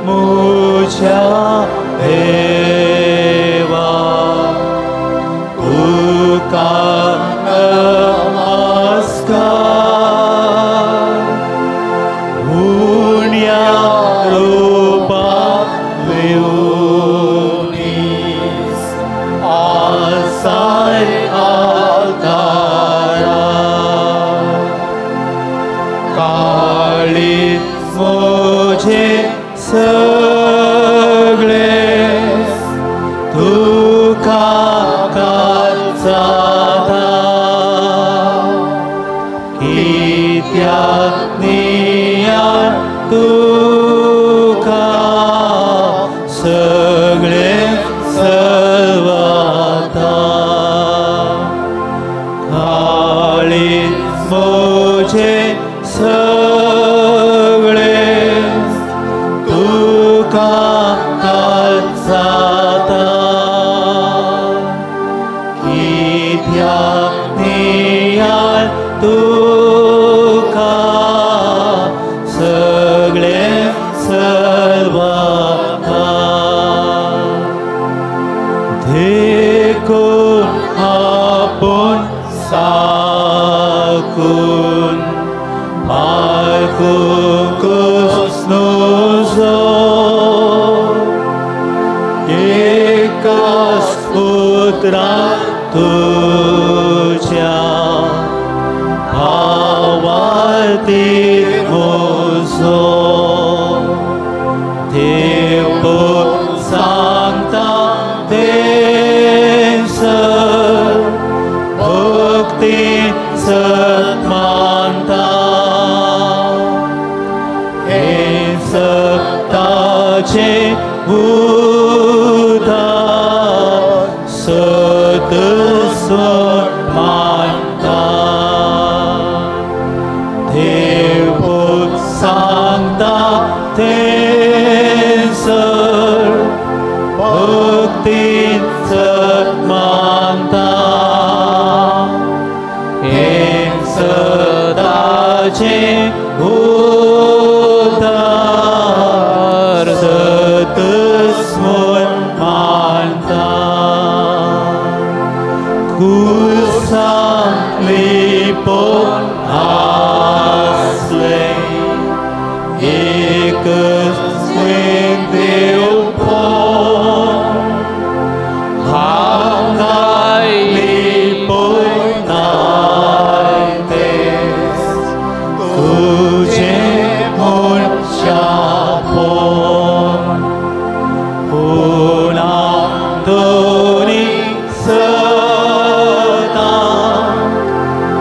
मुझ्या देवा तुका नमस्कार उण्या रुपा लिवनीस आसाय आधारा काळी मुझे सगळे तुका काचाता कित्याक नियाळ तुका सगळे सर्वता काळी मुझे सगळे तुका काचाता कित्याक नियाळ तुका सगळे सर्वता देखून आपूण साकून पारखूंकच नुजो एकाच पुत्रा तुज्या भावार्थी म्हजो देव सांगता थंयसर भक्ती सत मानता हें सताचें उदार सत स्वर मानता देव सांगता थंयसर भक्ती सत मानता हें सदाचें उदार सत स्मर मानता कुसा लिपोवन आसलें एकच देवपण हांगाय लिपयनाय तें तुजें मनशापण पूण दोनी सदां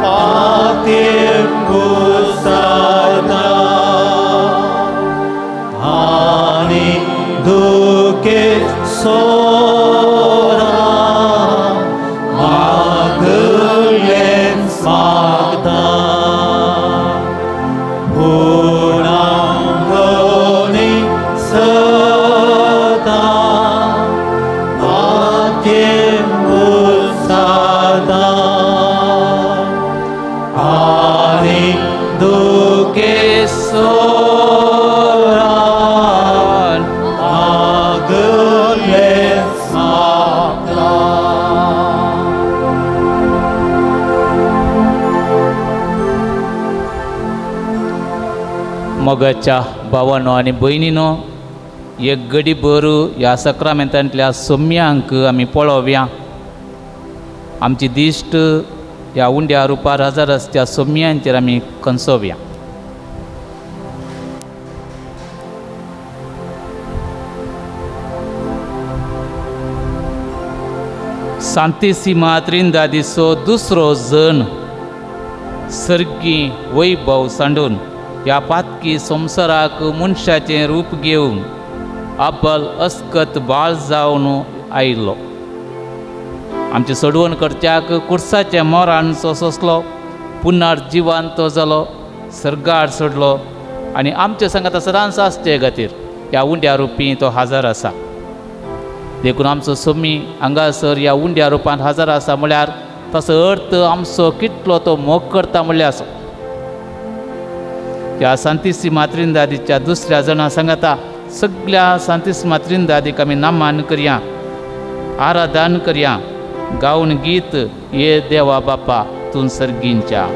पातेर पुसाता आनी दुखे सोरा मागलें मागता पूण दोनी सदां पातेर पुसाता आनी दुखे सोरा मागलें मागता. मोगाच्या भावानो आनी भयणीनो, एक गडी भर ह्या सक्रामेंतांतल्या सोम्यांक आमी पळोवया. आमची दिश्ट ह्या उंड्या रुपार हजर आसच्या सोम्यांचेर आमी कंसोवया. सांतिसिमा त्रिंदादीचो दुसरो जण सर्गी वैभव सांडून ह्या पातकी संवसाराक मनशाचें रूप घेवन अब्बल अस्कत बाळ जावन आयिल्लो. आमचे सोडवण करच्याक कुर्साच्या मोरान सोंसलो, पुनर जिवान तो जालो, सर्गार सोडलो आनी आमचे सांगाता सदांच आसचे खातीर ह्या उंड्या रुपी तो हाजर आसा. देखून आमचो सोमी हांगासर ह्या उंड्या रुपान हाजर आसा म्हळ्यार तसो अर्थ आमचो कितलो तो मोग करता म्हणल्यार आसा. त्या सांतिसिमा त्रिंदादीच्या दुसऱ्या जणां सांगाता सगळ्या सांतिसिमा त्रिंदादीक आमी नामान करया, आराधन करया, गावन गीत ये देवा बापा तूं सर्गींच्या.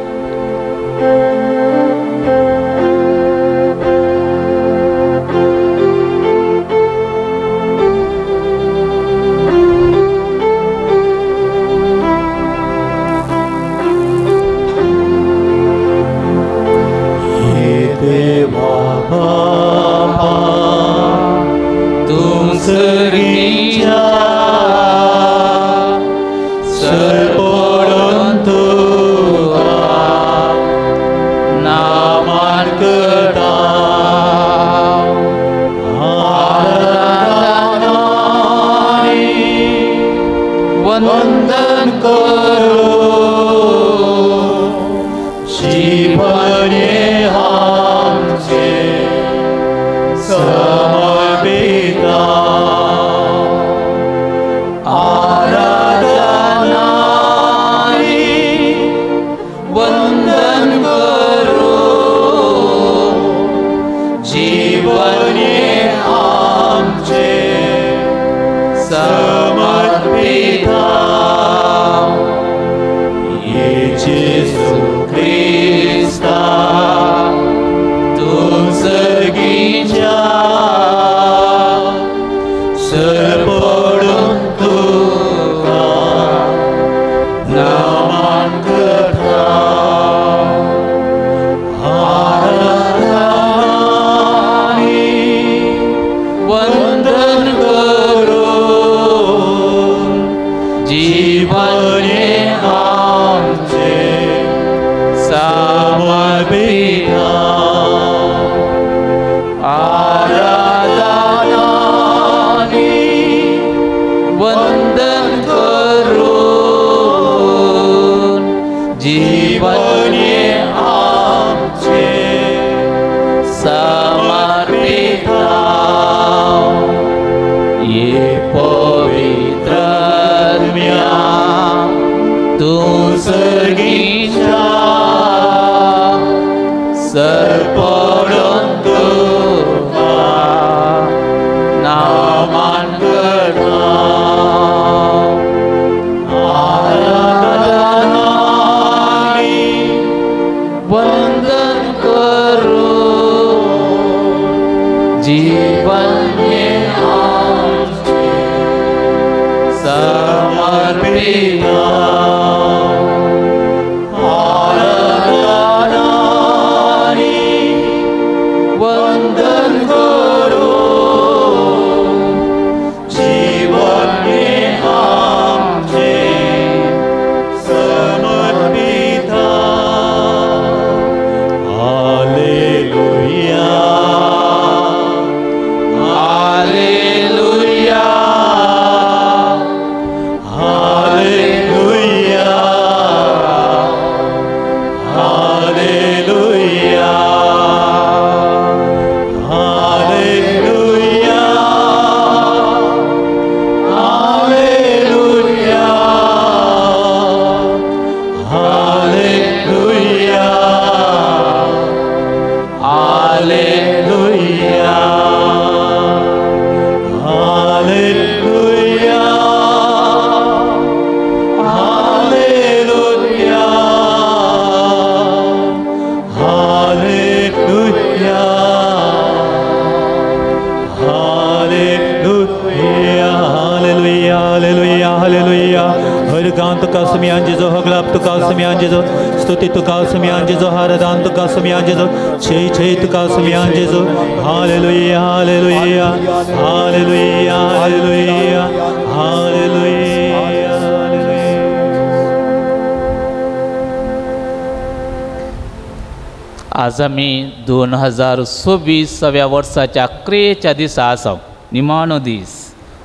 आज आमी 2026व्या वर्साच्या अकरेच्या दिसा आसा, निमाणो दीस,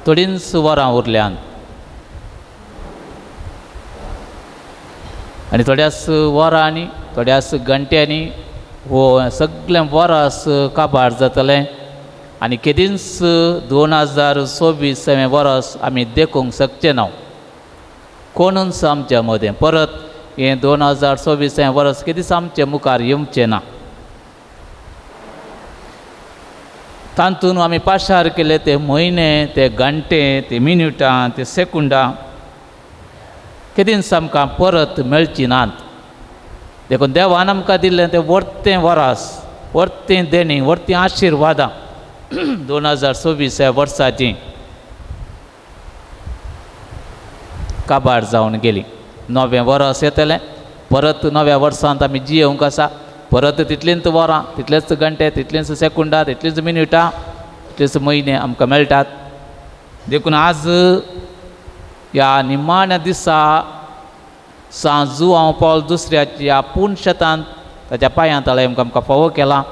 थोडींच वरां उरल्यान आनी थोड्याच वरांनी थोड्याच घंट्यांनी हो सगळें वरास काबार जातलें आनी केदींच 2026वें वरस आमी देखूंक शकचे ना. कोणूच आमच्या मदें परत हें 2026वें वरस केदींच आमचे मुखार येवचें ना. तातूंत आमी पाशार केले ते म्हयने, ते घंटे, ते मिनुटां, ते सेकुंडां केदींच आमकां परत मेळची नात. देखून देवान आमकां दिल्लें तें वर्तें वरास, वर्तें देणीं, वर्तीं आशिर्वादां 2024 ह्या वर्साचीं काबार जावन गेली. नवें वरस येतलें, परत नव्या वर्सांत आमी जियेवंक आसा. परत तितलींच वरां, तितलेच घंटे, तितलींच सेकुंडां, तितलींच मिनुटां, तितलेच म्हयने आमकां मेळटात. देखून आज ह्या निमाण्या दिसा सांजू हांव पावल दुसऱ्याच्या आपूण शेतांत ताच्या पांयां तळ्या आमकां फावो केला.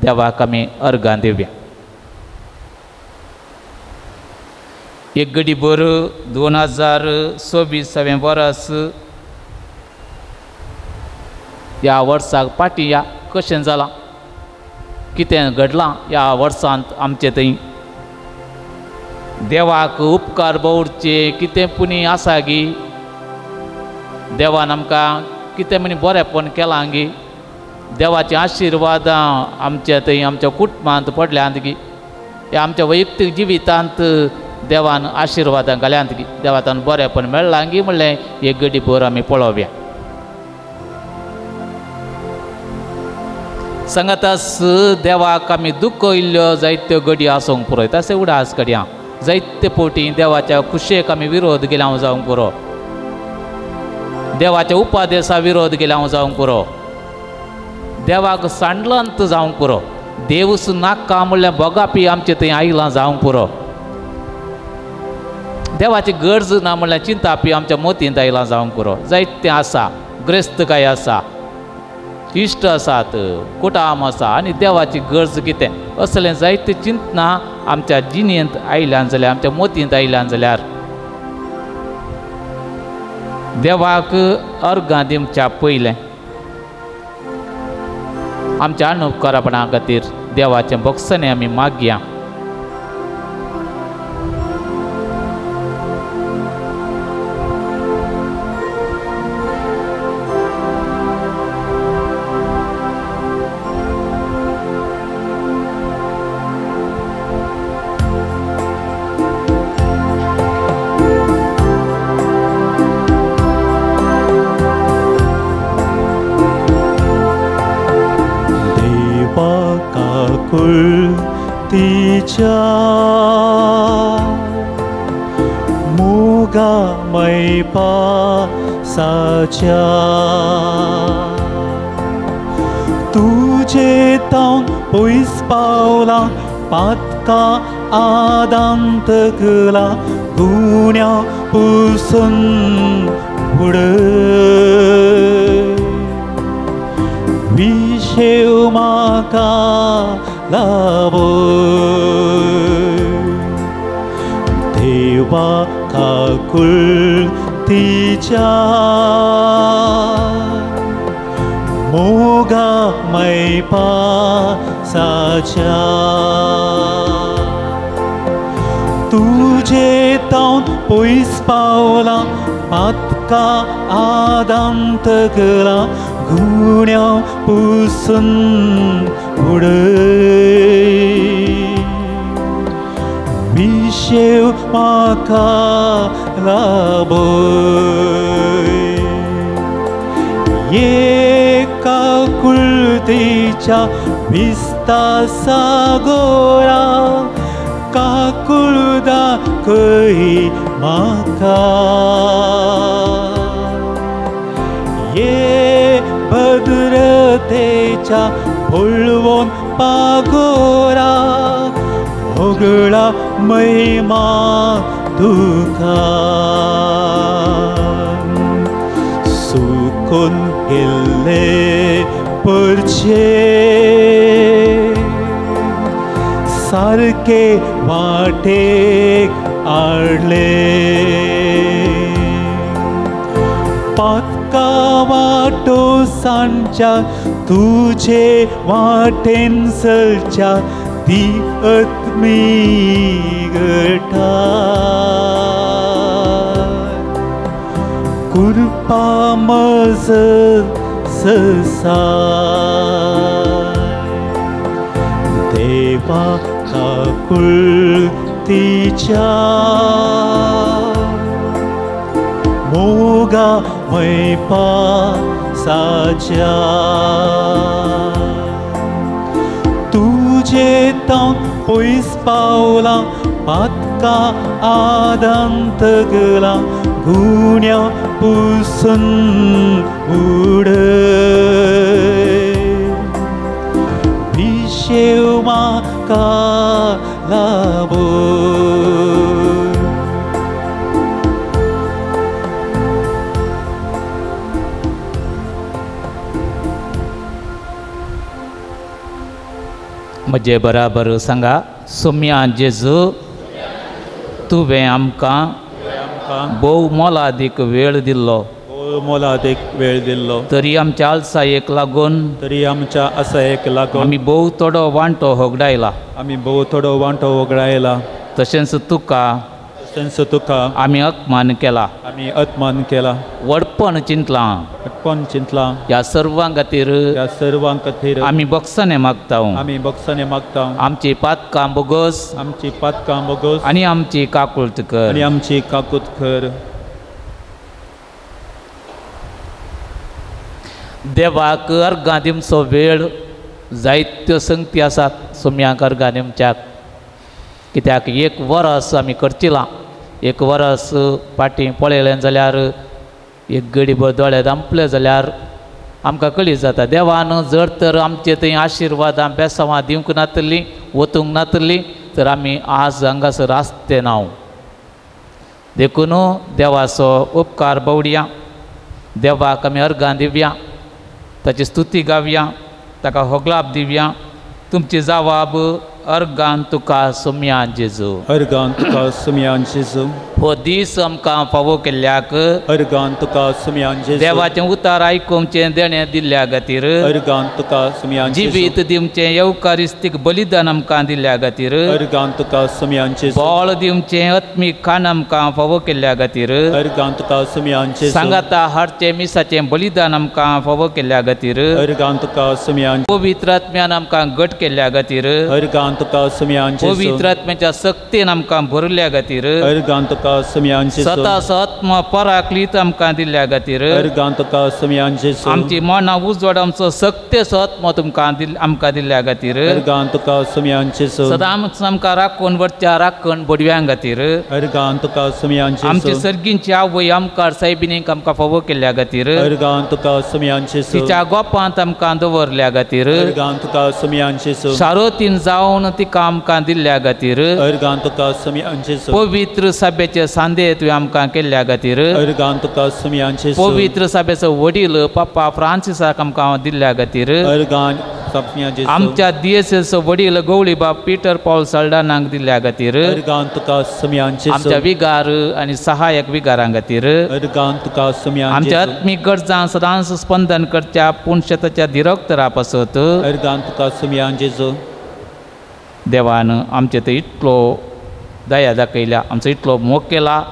देवाक आमी अर्गां दिवया. एक गडी भर 2024 वरस ह्या वर्साक फाटीं या कशें जालां, कितें घडलां ह्या वर्सांत आमचे थंय, देवाक उपकार बवडचे कितें पुणी आसा गी, देवान आमकां कितें म्हणी बरेंपण केलां गी, देवाची आशिर्वादां आमच्या थंय आमच्या कुटुंबांत पडल्यांत गी, ह्या आमच्या वैयक्तीक जिवितांत देवान आशिर्वादां घाल्यांत गी, देवान बरेंपण मेळ्ळां गी म्हणलें एक गडी भर आमी पळोवया. सांगातास देवाक आमी दुखयल्ल्यो जायत्यो गडी आसूंक पुरो, तशें उडास कडया जायते पोटी देवाच्या खुशयेक आमी विरोध गेल्या जावंक पुरो, देवाच्या उपादेसा विरोध गेल्या जावंक पुरो, देवाक सांडलंत जावंक पुरो, देवूस नाका म्हणल्यार भोगापी आमचे थंय आयलां जावंक पुरो, देवाची गरज ना म्हणल्यार चिंतापी आमच्या मोतींत आयलां जावंक पुरो. जायतें आसा, ग्रेस्तकाय आसा, इश्ट आसात, कुटाम आसा आनी देवाची गरज कितें असलें जायते चिंतना आमच्या जिणेंत आयल्यान जाल्यार, आमच्या मोतींत आयल्यान जाल्यार देवाक अर्गां दिवच्या पयलें आमच्या अनुपकारापणा खातीर देवाचें भोगसणें आमी मागया. तिच्या मोगा मैपासाच्या तुजे तावन पयस पावला पातका आदांत कला गुण्या पुसून उडय विशेव म्हाका लाभय देवा काकुळतीच्या मोगा मैपासाच्या तुजे तावन पयस पावला पातका आदांत कला गुण्या पुसून उडय विशेव म्हाका लाभय एका कुळतीच्या विस्ता सागोरा काकुळ दाखय म्हाका ये भद्रतेच्या पळोवन पागोरा होगळा महिमा तुका सुकून गेल्ले परचे सारके वाटेक हाडले पातका वाटो सांच्या तुजे वाटेन चलच्या ती आत्मीक कृपा मज ससा देवा काकुळतीच्या मोगा मैपासाच्या तुजे तावन पयस पावलां पातका आदांत गलां गुण्या पुसून उडय विशेव म्हाका लाबय. म्हजे बराबर सांगा, सोम्या जेजू तुवें आमकां भोव मोलादीक वेळ दिल्लो, तरी आमच्या आलसायेक लागून, आमी भोव थोडो वांटो होगडायला, तशेंच तुका आमी अपमान केला, व्हडपण चिंतलां, ह्या सर्वां खातीर आमी बोगसाणे मागता, आमची पातकां बोगस आनी आमची काकूळत कर. देवाक अर्गां दिवचो वेळ जायत्यो संगती आसात सोम्यांक अर्गां दिवच्याक, कित्याक एक वरस आमी करचिलां, एक वरस फाटीं पळयलें जाल्यार एक गडीभर दोळे धांपले जाल्यार आमकां कळी जाता देवान जर तर आमचे थंय आशिर्वादां बेसांवां दिवंक नातलीं, वतूंक नातलीं तर आमी आज हांगासर आसते ना. देखून देवाचो उपकार बावडया, देवाक आमी अर्गां दिवया, ताची स्तुती गावया, ताका होगलाप दिवया. तुमची जवाब अर्गान तुका सोम्या जेजू, अर्गान तुका सोम्या जेजू. हो दीस आमकां फावो केल्ल्याक अर्गान तुका सोम्या जेजू. देवाचें उतार आयकुचें देणें दिल्ल्या खातीर अर्गान तुका सोम्या जेजू. जिवीत दिवचें येवकारिस्तीक बलिदान आमकां दिल्ल्या खातीर अर्गान तुका सोम्या जेजू. बळ दिवचें आत्मीक खाण आमकां फावो केल्ल्या खातीर अर्गान तुका सोम्या जेजू. सांगाता हाडचें मिसाचें बलिदान आमकां फावो केल्ल्या खातीर अर्गान तुका सोम्या. पवित्र आत्म्यान आमकां घट केल्ल्या खातीर अर्गान तुका सोम्या जेजू. पवित्र आत्म्याच्या सक्तीन आमकां भरल्या खातीर अर्गान तुका सोम्या जेजू. सताचो आत्मा पराकलीत आमकां दिल्ल्या खातीर अर्गान तुका सोम्या जेजू. आमची मनां उजवाड आमचो सक्तेचो आत्मो तुमकां आमकां दिल्ल्या खातीर अर्गान तुका सोम्या जेजू. सदांच आमकां राखून वरच्या राखण बडव्यां खातीर अर्गान तुका सोम्या जेजू. आमची सर्गींची आवय आमकार सायबिणीक आमकां फावो केल्ल्या खातीर अर्गान तुका सोम्या जेजू. तिच्या गोपांत आमकां दवरल्या खातीर अर्गान तुका सोम्या जेजू. शारोतीन जावन तिका आमकां दिल्ल्या खातीर अर्गान तुका सोम्या जेजू. पवित्र सभेचे सांदे तुवें आमकां केल्ल्या खातीर अर्गान तुका सोम्या जेजू. पवित्र सभेचो वडील पापा फ्रांसिसाक आमकां दिल्ल्या खातीर अर्गान सोम्या जेजू. आमच्या दियेसेचो वडील गवळीबाब पीटर पॉल सल्डानाक दिल्ल्या खातीर अर्गान तुका सोम्या जेजू. आमच्या विगार आनी सहायक विगारां खातीर अर्गान तुका सोम्या जेजू. आमच्या आत्मीक गरजां सदांच स्पंदन करच्या पुणशेताच्या दिरोक्तरा पासत अर्गान तुका सोम्या जेजू. देवान आमचे थंय इतलो दया दाखयल्या, आमचो इतलो मोग केला,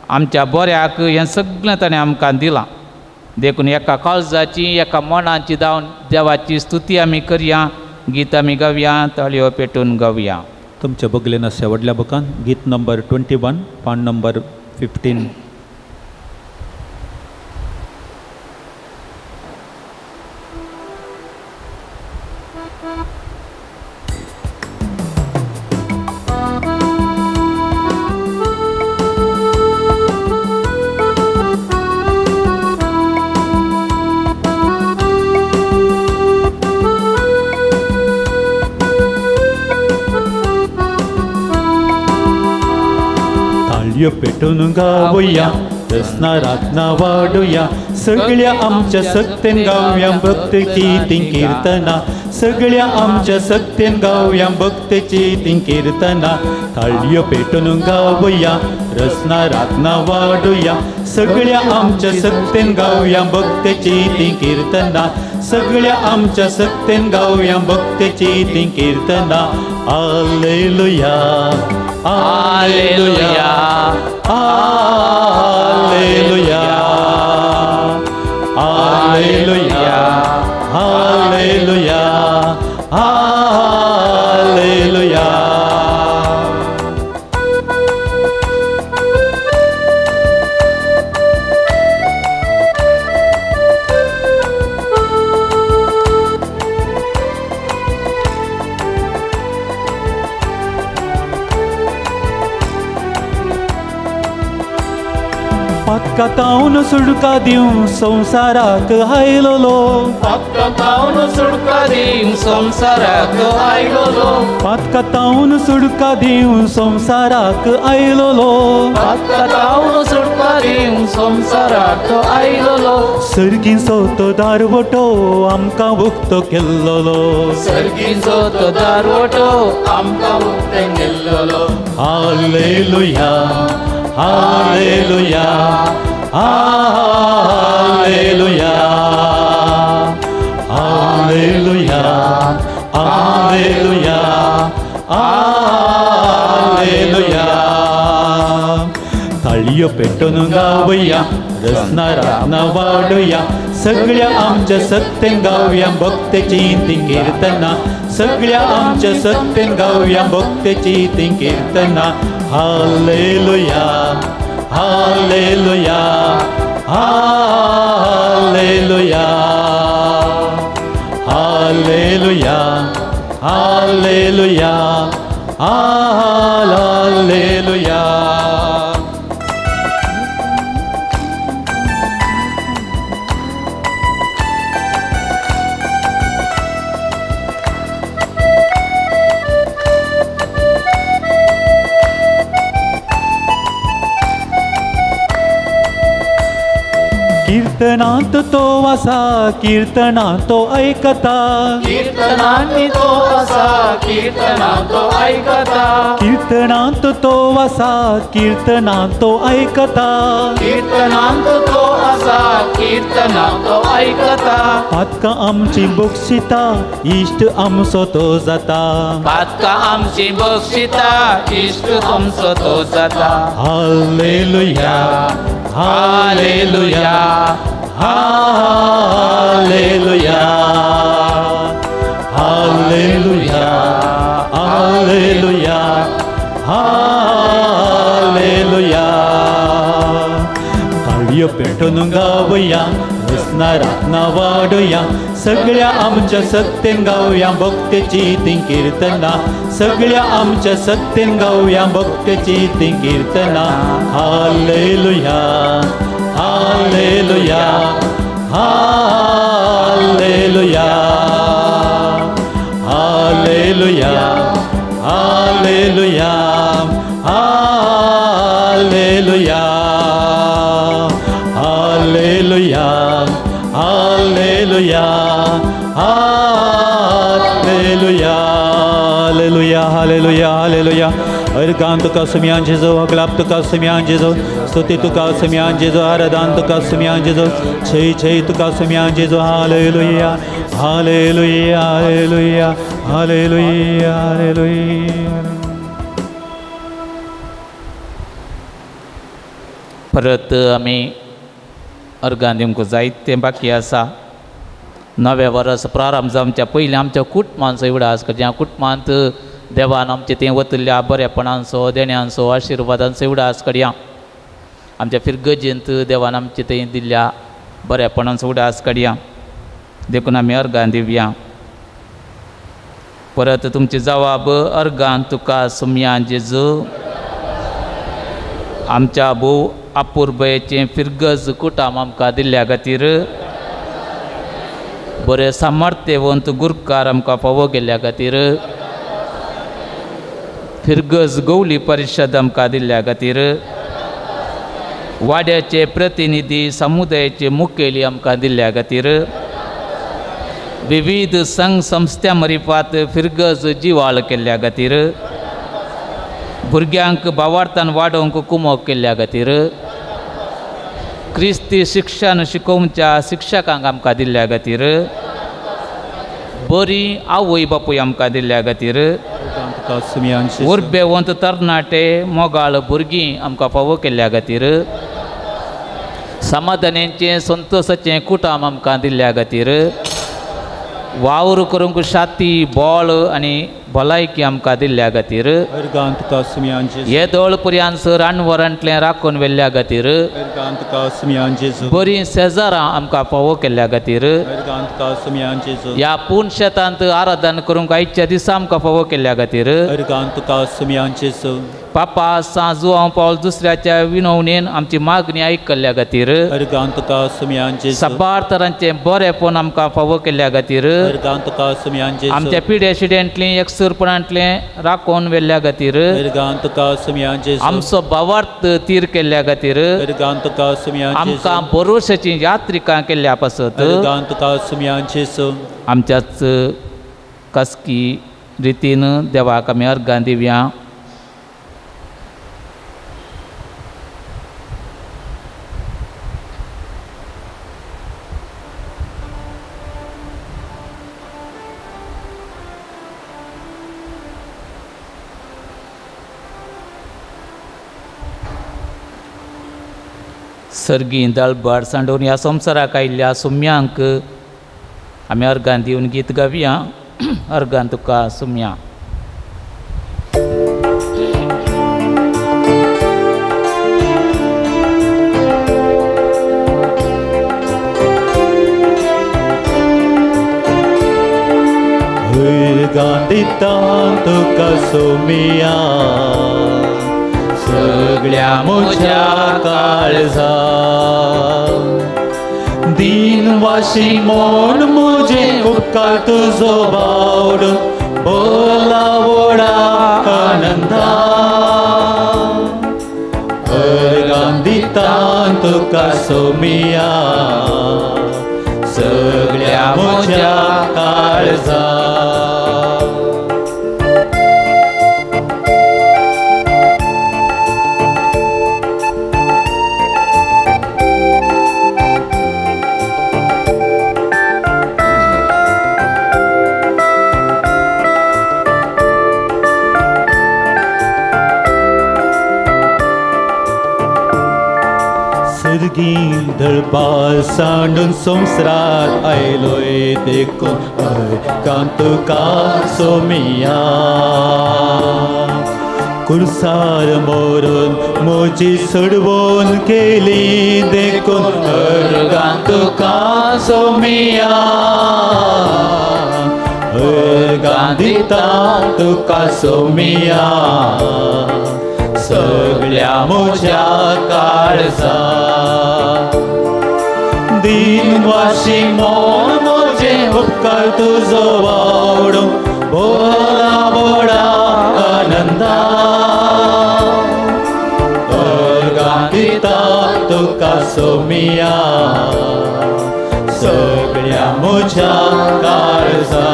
आमच्या बऱ्याक हें सगळें ताणें आमकां दिलां. देखून एका काळजाची एका मनाची धांवन देवाची स्तुती आमी करया, गीत आमी गावया, ताळयो पेटून गावया. तुमच्या बगलेन आसा व्हडल्या बुकान गीत नंबर 21 पान नंबर 15. पेटून गावया रसना रातना वाडुया, सगळ्या आमच्या सक्तेन गावया भक्तीची ती कीर्तना, सगळ्या आमच्या सक्तेन गावया भक्तीची ती कीर्तना. थाळयो पेटून गावया रसना रातना वाडुया, सगळ्या आमच्या सक्तेन गावया भक्तीची ती कीर्तना, सगळ्या आमच्या सक्तेन गावया भक्तीची ती कीर्तना. Hallelujah hallelujah hallelujah hallelujah hallelujah hallelujah. पातकातावन सुडका दिवं संवसाराक आयलोलो पातकातावन सुडका दिवं संवसाराक आयलोलो पातकातावन सुडका दिवं संवसाराक आयलोलो पातकातावन सुडका दिवं संवसाराक आयलोलो सर्गीचो तो दारवटो आमकां उक्तो केल्लोलो सर्गीचो तो दारवटो आमकां उक्ते केल्लोलो. Hallelujah hallelujah hallelujah hallelujah hallelujah hallelujah. ताळयो पेटोवन गावया रसना रातना वाडोया सगळ्या आमच्या सत्तेन गावया भक्तेची ती कीर्तना सगळ्या आमच्या सत्तेन गावया भक्तेची ती कीर्तना. Hallelujah hallelujah hallelujah hallelujah hallelujah hallelujah. कीर्तनांत तो आसा कीर्तनांत तो ऐकता कीर्तनांत तो आसा कीर्तनांत तो ऐकता कीर्तनांत तो आसा कीर्तनांत तो ऐकता कीर्तनांत तो आसा कीर्तनांत तो ऐकता. पातकां आमची बक्षिता इश्ट आमचो तो जाता पातकां आमची बक्षिता इश्ट आमचो तो जाता. Hallelujah hallelujah hallelujah hallelujah hallelujah hallelujah. ताळयो पेटोवन गावया रसना रातना वाडोया सगळ्या आमच्या सत्तेन गावया भक्तेची ती कीर्तना सगळ्या आमच्या सत्तेन गावया भक्तेची ती कीर्तना. Hallelujah hallelujah hallelujah hallelujah hallelujah hallelujah hallelujah hallelujah hallelujah hallelujah hallelujah hallelujah. Organ तुका सुम्यान जेजो अगलाप तुका सुम्यान जेजो स्तुती तुका सुम्यान जेजो आराधन तुका सुम्यान जेजो छे छे तुका सुम्यान Jeju. Hallelujah hallelujah hallelujah hallelujah hallelujah. परत आमी अर्गान दिवंक जायतें बाकी आसा. नव्या वर्स प्रारंभ जावच्या पयलीं आमच्या कुटुंबांचो उगडास करचें. कुटुंबांत देवान आमचे थंय वतल्या बरेपणांचो देण्यांचो आशिर्वादांचो उगडास करया. आमच्या फिरगजेंत देवान आमचे थंय दिल्ल्या बरेपणांचो उगडास करया. देखून आमी अर्गान दिवया. परत तुमची जवाब अर्गान तुका सुम्यान जेजू आमच्या भोव अपुरबयेचें फिरगज कुटाम आमकां दिल्ल्या खातीर बरें सामर्थ्यवंत गुरकार आमकां फावो केल्ल्या खातीर फिरगज गवली परिशद आमकां दिल्ल्या खातीर वाड्याचे प्रतिनिधी समुदायाचे मुखेली आमकां दिल्ल्या खातीर विविध संघ संस्थ्या मरिफात फिरगज जिवाळ केल्ल्या खातीर भुरग्यांक भावार्थान वाडोवंक कुमोक केल्ल्या खातीर क्रिस्ती शिक्षण शिकोवच्या शिक्षकांक आमकां दिल्ल्या खातीर बरी आवय बापूय आमकां दिल्ल्या खातीर उर्बेवंत तरणाटे मोगाळ भुरगीं आमकां फावो केल्ल्या खातीर समाधानाचें संतोशाचें कुटाम आमकां दिल्ल्या खातीर वावर करूंक शाती बळ आनी भलायकी आमकां दिल्ल्या खातीर, हे दोळ पर्यंत सर रानवरांतलें राखून व्हेल्ल्या खातीर, बरीं शेजारां आमकां फावो केल्ल्या खातीर, ह्या पूर्ण शेतांत आराधन करूंक आयच्या दिसा आमकां फावो केल्ल्या खातीर, पापा सां जुआंव पावल दुसऱ्याच्या विनवणेन आमची मागणी आयकल्ल्या खातीर, साबार तरांचें बरेंपण आमकां फावो केल्ल्या खातीर, आमच्या पिड्या शिड्यांतलें एकसुरपणांतलें राखून व्हेल्ल्या खातीर, आमचो भावार्थ तीर केल्ल्या खातीर, आमकां भरोश्याची यात्रिकां केल्ल्या पासत, आमच्याच खासगी रितीन देवाक आमी अर्गां दिवया. सर्गी दळबाड सांडून ह्या संवसाराक आयिल्ल्या सुम्यांक आमी अर्गां दिवन गीत गावया. अर्गां तुका सुम्या. अर्गां दिता तुका सोमिया सगळ्या म्हज्या काळजा, दीन वाशी म्हूण म्हजे उपकार तुजो बावडो बोला वोडा आनंदा. अर्गां दिता तुका सोमिया सगळ्या म्हज्या काळजा. दळपार सांडून संवसारात आयलोय देखून अर्गां तुका सोमिया, कुर्सार मोरून म्हजी सोडवून केली देखून अर्गां तुका सोमिया. अर्गां दिता तुका सोमिया सगळ्या म्हज्या काळजा. दीन वाशी म्हूण म्हजे उपकार तुजो वावडो बोला बोडा आनंदा. अर्गां दिता तुका सोमिया सगळ्या म्हज्या काळजा.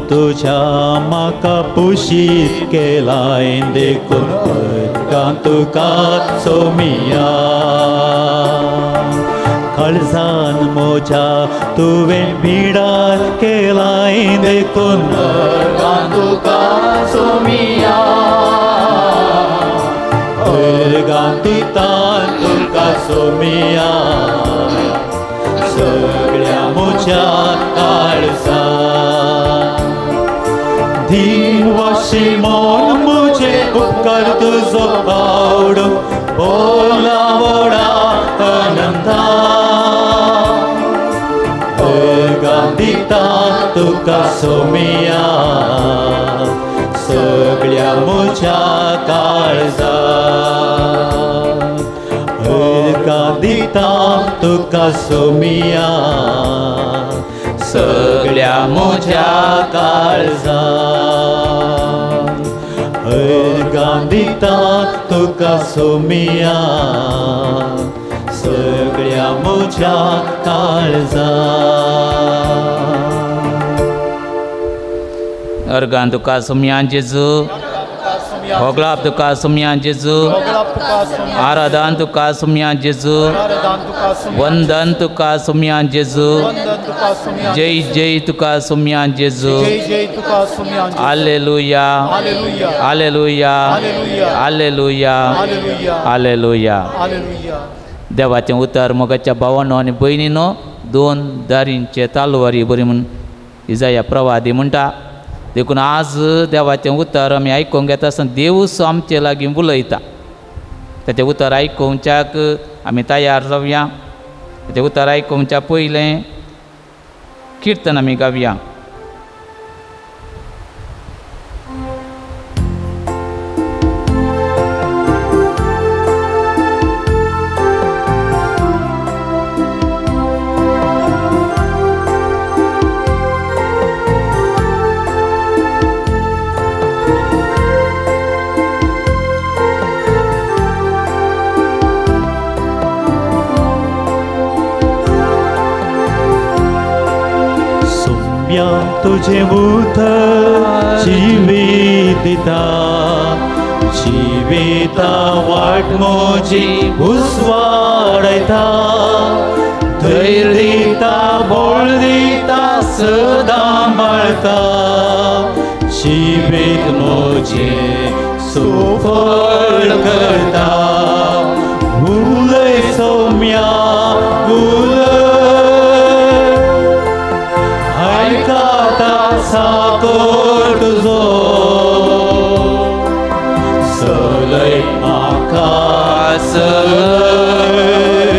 तुझ्या म्हाका पुशीत केलाय देखून अर्गां तुका सोमिया, काळजान म्हज्या तुवें बिडार केलाय देखून अर्गां तुका सोमिया. अर्गां दिता तुका सोमिया सगळ्या म्हज्या काळजा. दीन वाशी म्हूण म्हजे उपकार तुजो बावडो बोला वोडा आनंदा. अर्गां दिता तुका सोमिया सगळ्या म्हज्या काळजा. अर्गां दिता तुका सोमिया सगळ्या म्हज्या काळजा. अर्गां दिता तुका सोमिया सगळ्या म्हज्या काळजा. अर्गां तुका सोमिया जेजू, होगळाप तुका सुम्या जेजू, आराधन तुका सुम्या जेजू, वंदन तुका सुम्या जेजू, जय जय तुका सुम्या जेजू। Hallelujah hallelujah hallelujah hallelujah. देवाचें उतर मोगाच्या भावानो आनी भयणीनो, दोन दारींचे तालवारी बरी म्हूण इजाया प्रवादी म्हणटा। देखून आज देवाचें उतर आमी आयकूंक घेता आसतना देवूच आमचे लागीं उलयता। ताचें उतर आयकुवच्याक आमी तयार जावया। ताचें उतर आयकुवच्या पयलें किर्तन आमी गावया। तुझे उतर जिवीत दिता, जिविता वाट म्हजी उजवाडयता, धैर्य दिता बळ दिता सदां बाळता, जिवीत म्हजें सुफळ करता। उलय सौम्या उलय, आयकता साकर तुजो, सलय म्हाका सलय,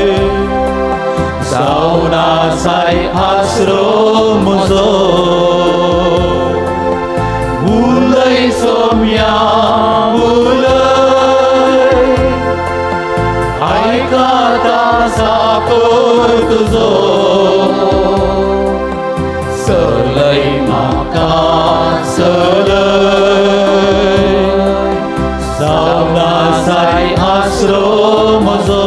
जावन आसाय आसरो म्हजो। उलय सौम्या उलय, आयकता साकर तुजो, सलय म्हाका सलय, जावन आसाय आसरो म्हजो।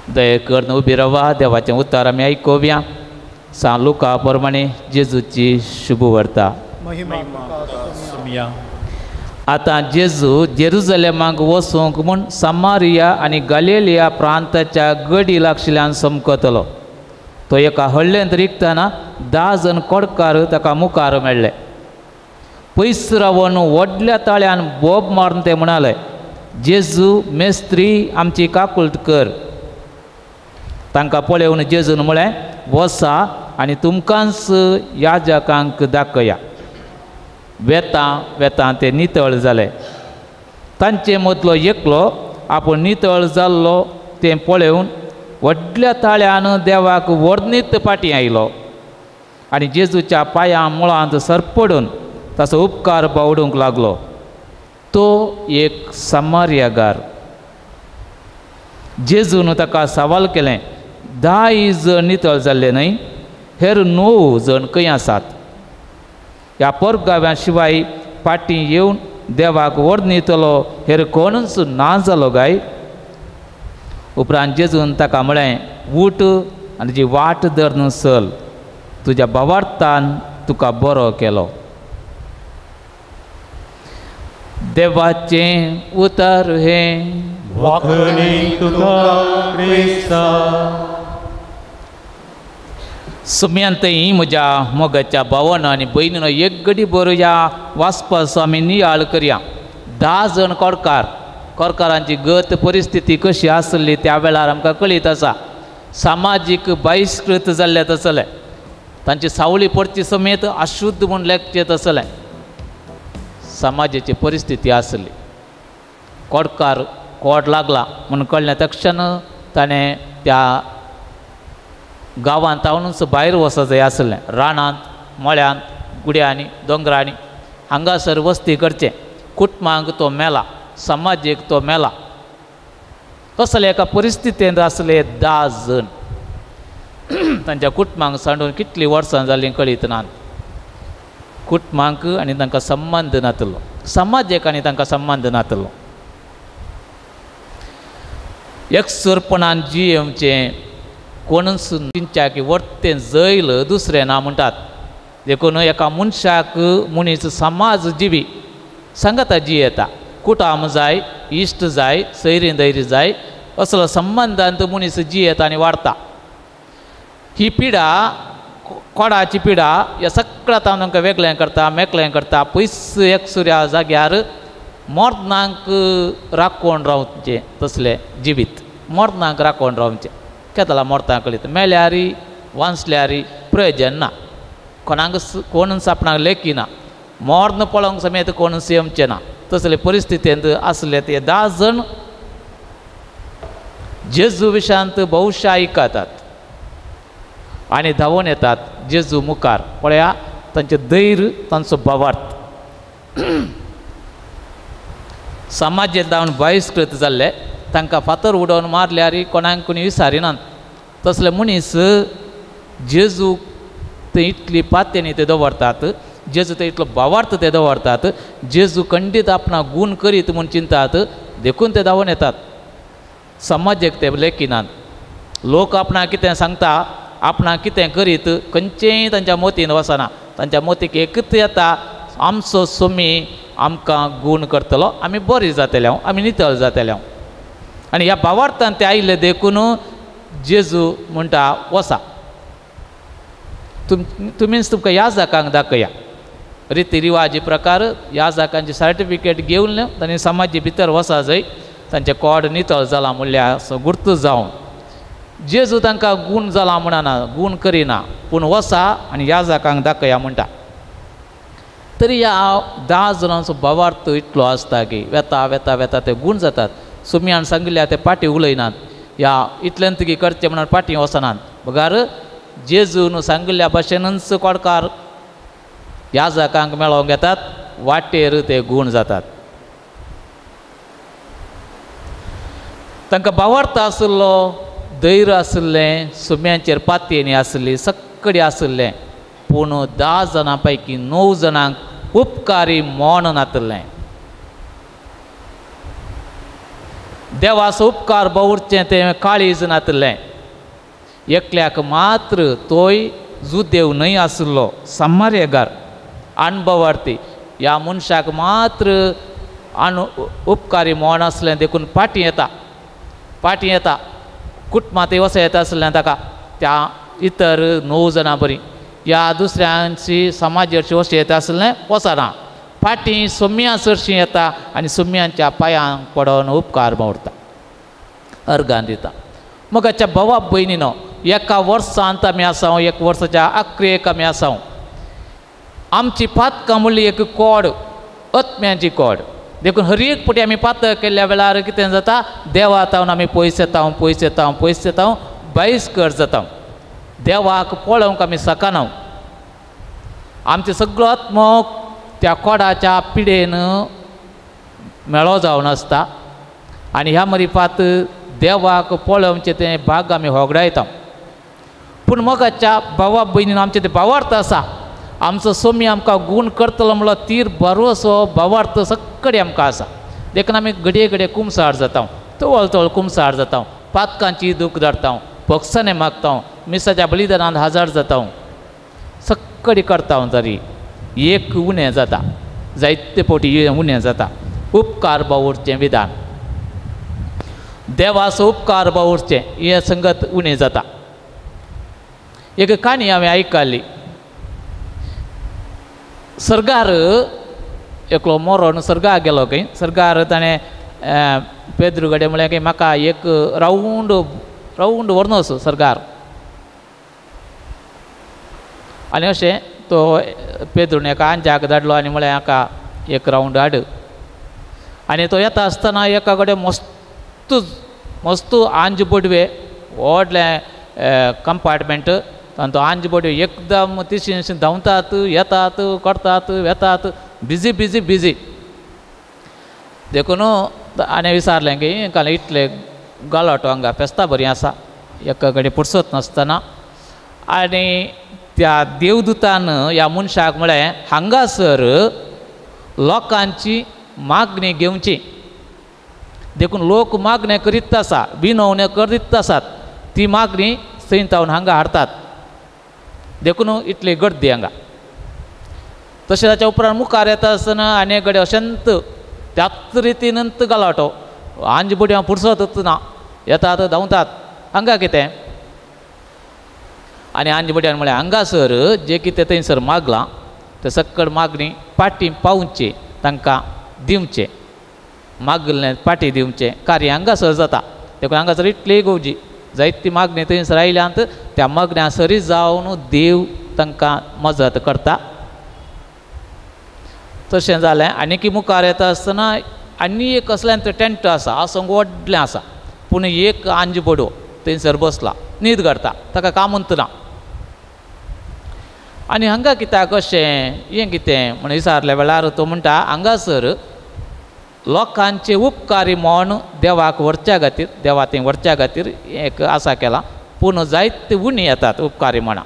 दया करून उबी रावा, देवाचें उतर आमी आयकुया। सांत लुका प्रमाणे जेजूची शुभवार्ता। आतां जेजू जेरुजलेमाक वचूंक म्हूण समारिया आनी गलिलिया प्रांताच्या गडी लागशिल्ल्यान समकतलो। तो एका हळ्ळेंत रिगतना 10 जण कोडकार ताका मुखार मेळ्ळे। पयस रावन व्हडल्या ताळ्यान बोब मारून ते म्हणाले, जेजू मेस्त्री आमची काकुळट कर। तांकां पळोवन जेजून म्हळें, वसा आनी तुमकांच याजकांक दाखया। वेता वेता ते नितळ जाले। तांचे मदलो एकलो आपूण नितळ जाल्लो तें पळोवन व्हडल्या ताळ्यान देवाक वर्णीत फाटीं आयलो आनी जेजूच्या पांयां मुळांत सरपडून ताचो उपकार बावडूंक लागलो। तो एक समारियागार। जेजून ताका सवाल केलें, 10 जण नितळ जाल्ले न्हय, हेर 9 जण खंय आसात? ह्या परगाव्या शिवाय फाटीं येवन देवाक वर्णितलो हेर कोणूच ना जालो काय? उपरांत जेजून ताका म्हळें, उठ आनी तुजी वाट धरून चल, तुज्या भावार्थान तुका बरो केलो। देवाचें उतर हें। वाखणी तुका क्रिस्ता। सुम्यांतय म्हज्या मोगाच्या भावान आनी भयणीनो, एक घडी बरोवया वाचपाचो आमी नियाळ करया। 10 जण कोडकार, कोडकारांची गत परिस्थिती कशी आसली त्या वेळार आमकां कळीत आसा। सामाजीक बहिश्कृत जाल्ले तसले, तांची सावळी पडची समेत अशुद्ध म्हूण लेखचे तसले समाजाची परिस्थिती आसली। कोडकार कोड लागला म्हूण कळ्ळें तक्षण ताणें त्या गांवांत तावनूच भायर वचत जाय आसलें। रानांत, मळ्यांत, गुड्यांनी, दोंगरांनी हांगासर वस्ती करचें। कुटुंबांक तो मेला, समाजीक तो मेला। तसले एका परिस्थितींत आसले 10 जण। तांच्या कुटुंबांक सांडून कितलीं वर्सां जालीं कळीत नात। कुटुंबांक आनी तांकां संबंद नातलो, समाजेक आनी तांकां संबंद नातलो। एकसुरपणान जियेवचें कोणूच तिंच्याक वर्तें जैल दुसरें ना म्हणटात। देखून एका मनशाक मनीस समाज जिवी सांगाता जियेता. कुटाम जाय, इश्ट जाय, सैरी दैरी जाय, असलो संबंदांत मनीस जियेता आनी वाडता. ही पिडा कोडाची पिडा ह्या सगळ्या तांकां वेगळें करता, मेकळें करता. पयस एकसुऱ्या जाग्यार मरणांक राखून रावचें तसलें जिवीत, मरणांक राखून रावचें. केदला मरता कळीत मेल्यारी वांचल्यारी प्रयोजन ना, कोणाक कोणूच आपणाक लेखिना, मर्ण पळोवंक समेत कोणूच येवचें ना. तसले परिस्थितींत आसले ते 10 जण जेजू विशांत भोवशा आयकतात आनी धांवून येतात जेजू मुखार. पळया तांचें धैर्य, तांचो भावार्थ. समाजेंत धांवन बहिश्कृत जाल्ले तांकां फातर उडोवन मारल्यार कोणाक कोणी विसारिनात. तसले मनीस जेजू ते इतली पात्यानी ते दवरतात, जेजू ते इतलो भावार्थ ते दवरतात, जेजू खंडीत आपणाक गूण करीत म्हूण चिंतात, देखून ते धांवून येतात. समाजेक ते लेखिनात. लोक आपणाक कितें सांगता, आपणाक कितें करीत खंयचेंय तांच्या मोतीन वचना. तांच्या मोतीक एकच येता, आमचो सोमी आमकां गूण करतलो, आमी बरी जातले, आमी नितळ जातले. आनी ह्या भावार्थान ते आयिल्ले देखून जेजू म्हणटा वसा, तुमीच तुमकां ह्या जाकांक दाखया. रिती रिवाजी प्रकार ह्या जाकांची सर्टिफिकेट घेवन तांणी समाजी भितर वसा जाय, तांचें कोड नितळ जालां म्हणल्यार गुर्त जावन. जेजू तांकां गूण जाला म्हणना, गूण करिना, पूण वसा आनी ह्या जाकांक दाखया म्हणटा. तरी ह्या 10 जाणांचो भावार्थ इतलो आसता की वेता वेता वेता ते गूण जातात. सुम्यान सांगिल्ल्या ते पाटी उलयनात, ह्या इतल्यान तुगे करचें म्हणून पाटी वचनात, बगार जेजून सांगिल्ल्या भाशेनूच कोडकार ह्या जाकांक मेळोवंक येतात, वाटेर ते गूण जातात. तांकां भावार्थ आशिल्लो, धैर्य आशिल्लें, सुम्यांचेर पातयेनी आशिल्ली, सक्कडी आशिल्लें, पूण 10 जाणां पैकी 9 जाणांक उपकारी मौन नातिल्लें. देवाचो उपकार बावुरचें तें काळीज नातिल्लें. एकल्याक मात्र तोय जुदेव न्हय आशिल्लो, सामार्यगार, अणभवार्थी. ह्या मनशाक मात्र उपकारी मौन आसलें देखून पाटी येता, पाटी येता. कुटुंबांत वस येता आसलें ताका त्या इतर 9 जाणां बरी, ह्या दुसऱ्यांची समाजाची वस येता आसलें वचना. फाटीं सोम्या सरशीं येता आनी सोम्यांच्या पांयांक पडोवन उपकार मावरता, अर्गान दिता. मगाच्या भावा भयणीनो, एका वर्सांत आमी आसाव, एक वर्साच्या आक्रेक आमी आसाव. आमची पातकां म्हणली एक कोड, आत्म्याची कोड. देखून हर एक फावटी आमी पातक केल्ल्या वेळार कितें जाता, देवा तावन आमी पयस येता, पयस येता, पयस येता, बहिश्कर जाता. देवाक पळोवंक आमी शकना. आमचें सगळो आत्मो त्या कोडाच्या पिडेन मेळो जावन आसता आनी ह्या मरिफात देवाक पळोवचें तें भाग आमी होगडायता. पूण मोगाच्या भावा भयणीन आमचें तें भावार्थ आसा, आमचो सोमी आमकां गूण करतलो म्हणलो तीर भरवसो भावार्थ सक्कडी आमकां आसा. देखून आमी घडये घडये कुमसार जाता, तवळ तवळ कुमसार जाता, पातकांची दूख धरता, भोगसणे मागता, मिसाच्या बलिदानांत हजर जाता, सक्कडी करता. तरी एक उणें जाता, जायते फावटी उणें जाता, उपकार बावुरचें विधान. देवाचो उपकार बावुरचें हें संगत उणें जाता. एक काणी हांवें आयकली. सर्गार एकलो मरोन सर्गाक गेलो खंय. सर्गार ताणें पेद्रू कडेन म्हणलें की म्हाका एक रावंड रावंड व्हरून वच सर्गार. आनी अशें तो पेद्रून एका आंज्याक धाडलो आनी म्हणलें हाका एक रावंड हाड. आनी तो येता आसतना एका कडेन मस्त मस्त आंज बोडवे, व्हडलें कंपार्टमेंट, तांचो आंज बोडवे एकदम तिशी धांवतात, येतात, करतात, वेतात, बिजी बिजी बिजी. देखून आनी विचारलें की काल इतले गालोटो हांगा फेस्तां बरीं आसा, एका कडेन पुरसत नासतना. आनी त्या देवदूतान ह्या मनशाक म्हळें, हांगासर लोकांची मागणी घेवची, देखून लोक मागणें करीत आसा, विनवण्यो करीत आसात, ती मागणी थंय तावन हांगा हाडटात, देखून इतली गर्दी हांगा. तशें ताच्या उपरांत मुखार येता आसतना आनी एक कडेन अशेंत त्याच रितीनंत गलाटो आंज बडयो पुरसतच ना येतात धांवतात हांगा कितें आनी आंज बडयान म्हळें हांगासर जें कितें थंयसर मागलां तें सक्कड मागणी पाटी पावचें तांकां दिवचें मागलें पाटी दिवचें कार्य हांगासर जाता देखून हांगासर इतली गवजी जायती मागणी थंयसर आयल्यांत त्या मागण्या सरी जावन देव तांकां मजत करता. तशें जालें आनीक मुखार येता आसतना आनी एक कसलें टेंट आसा आसूंक व्हडलें आसा पूण एक आंज बडो थंयसर बसला न्हीद काडटा ताका कामूंत ना आनी हांगा कित्याक अशें हें कितें म्हण विचारल्या वेळार तो म्हणटा हांगासर लोकांचे उपकारी म्हण देवाक व्हरच्या खातीर देवा थंय व्हरच्या खातीर एक आसा केला पूण जायते उणी येतात उपकारी म्हणा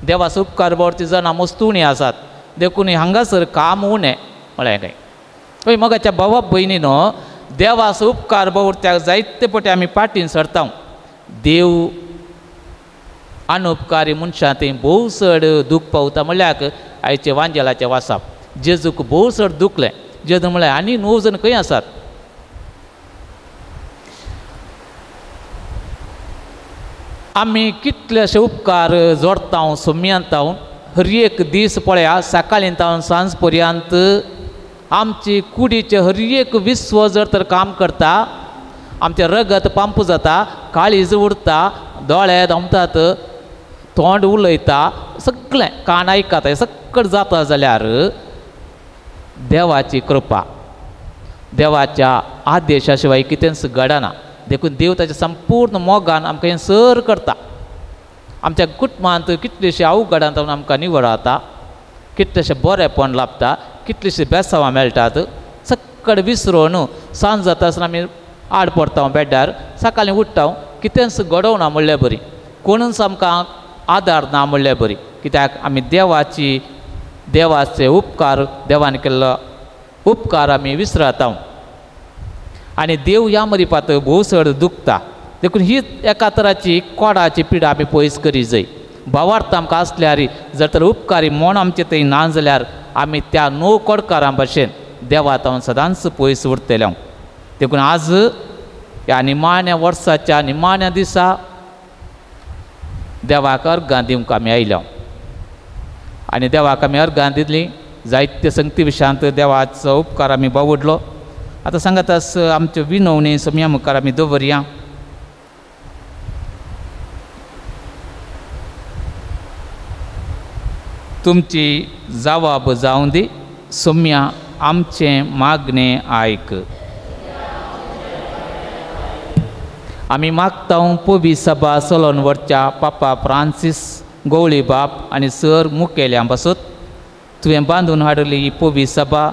देवाचो उपकार व्हरची जाणां मस्त उणी आसात देखून हांगासर काम उणें म्हळें काय हय मगाच्या भावा भयणीनो देवाचो उपकार भोवत्याक जायते पटी आमी पाटीन सरता देव अनुपकारी मनशां थंय भोव चड दूख पावता म्हणल्यार आयचे वांजेलाचें वासाप जेजूक भोव चड दुखलें जेजू म्हळ्यार आनी 9 जण खंय आसात आमी कितलेशे उपकार जोडता सोम्यांत हर एक दीस पळया सकाळीं तावन सांज पर्यंत आमची कुडीचे हर एक विश्व जर तर काम करता आमचें रगत पंप जाता काळीज उरता दोळे दमतात तोंड उलयता सगळें कान आयकता सगळें जाता जाल्यार देवाची कृपा देवाच्या आदेशा शिवाय कितेंच घडना देखून देव ताच्या संपूर्ण मोगान आमकां हें सर करता. आमच्या कुटुंबांत कितलेशे अवघडांत आमकां निवळता कितलेशे बरेपण लाभता कितलेशे बेसावां मेळटात सगळें विसरून सांज जाता आसतना आमी आड पडटा बेड्डार सकाळीं उठ्ठा कितेंच घडोवना म्हणल्यार बरी कोणूच आमकां आदार ना म्हणल्यार बरी कित्याक आमी देवाची देवाचे उपकार देवान केल्लो उपकार आमी विसरता आनी देव ह्या मरिपात भोव चड दुखता देखून ही एका तराची कोडाची पिडा आमी पयस करी जाय. भावार्थ आमकां आसल्यार जर तर उपकारी म्हण आमचे थंय ना जाल्यार आमी त्या 9 कोडकारां भशेन देवा तावन सदांच पयस उरतले. देखून आज ह्या निमाण्या वर्साच्या निमाण्या दिसा देवाक अर्गां दिवंक आमी आयल्या आनी देवाक आमी अर्गां दिली जायते संगती विशयांत देवाचो उपकार आमी बावडलो. आतां सांगात आस आमच्यो विनवणी सोम्या मुखार आमी दवरया. तुमची जवाब जावं दी सोम्या आमचें मागणें आयक. आमी मागता पवी सभा चलोवन व्हरच्या पापा फ्रांसीस गोवळी बाप आनी सर मुखेल्यां पासत तुवें बांदून हाडली ही पवी सभा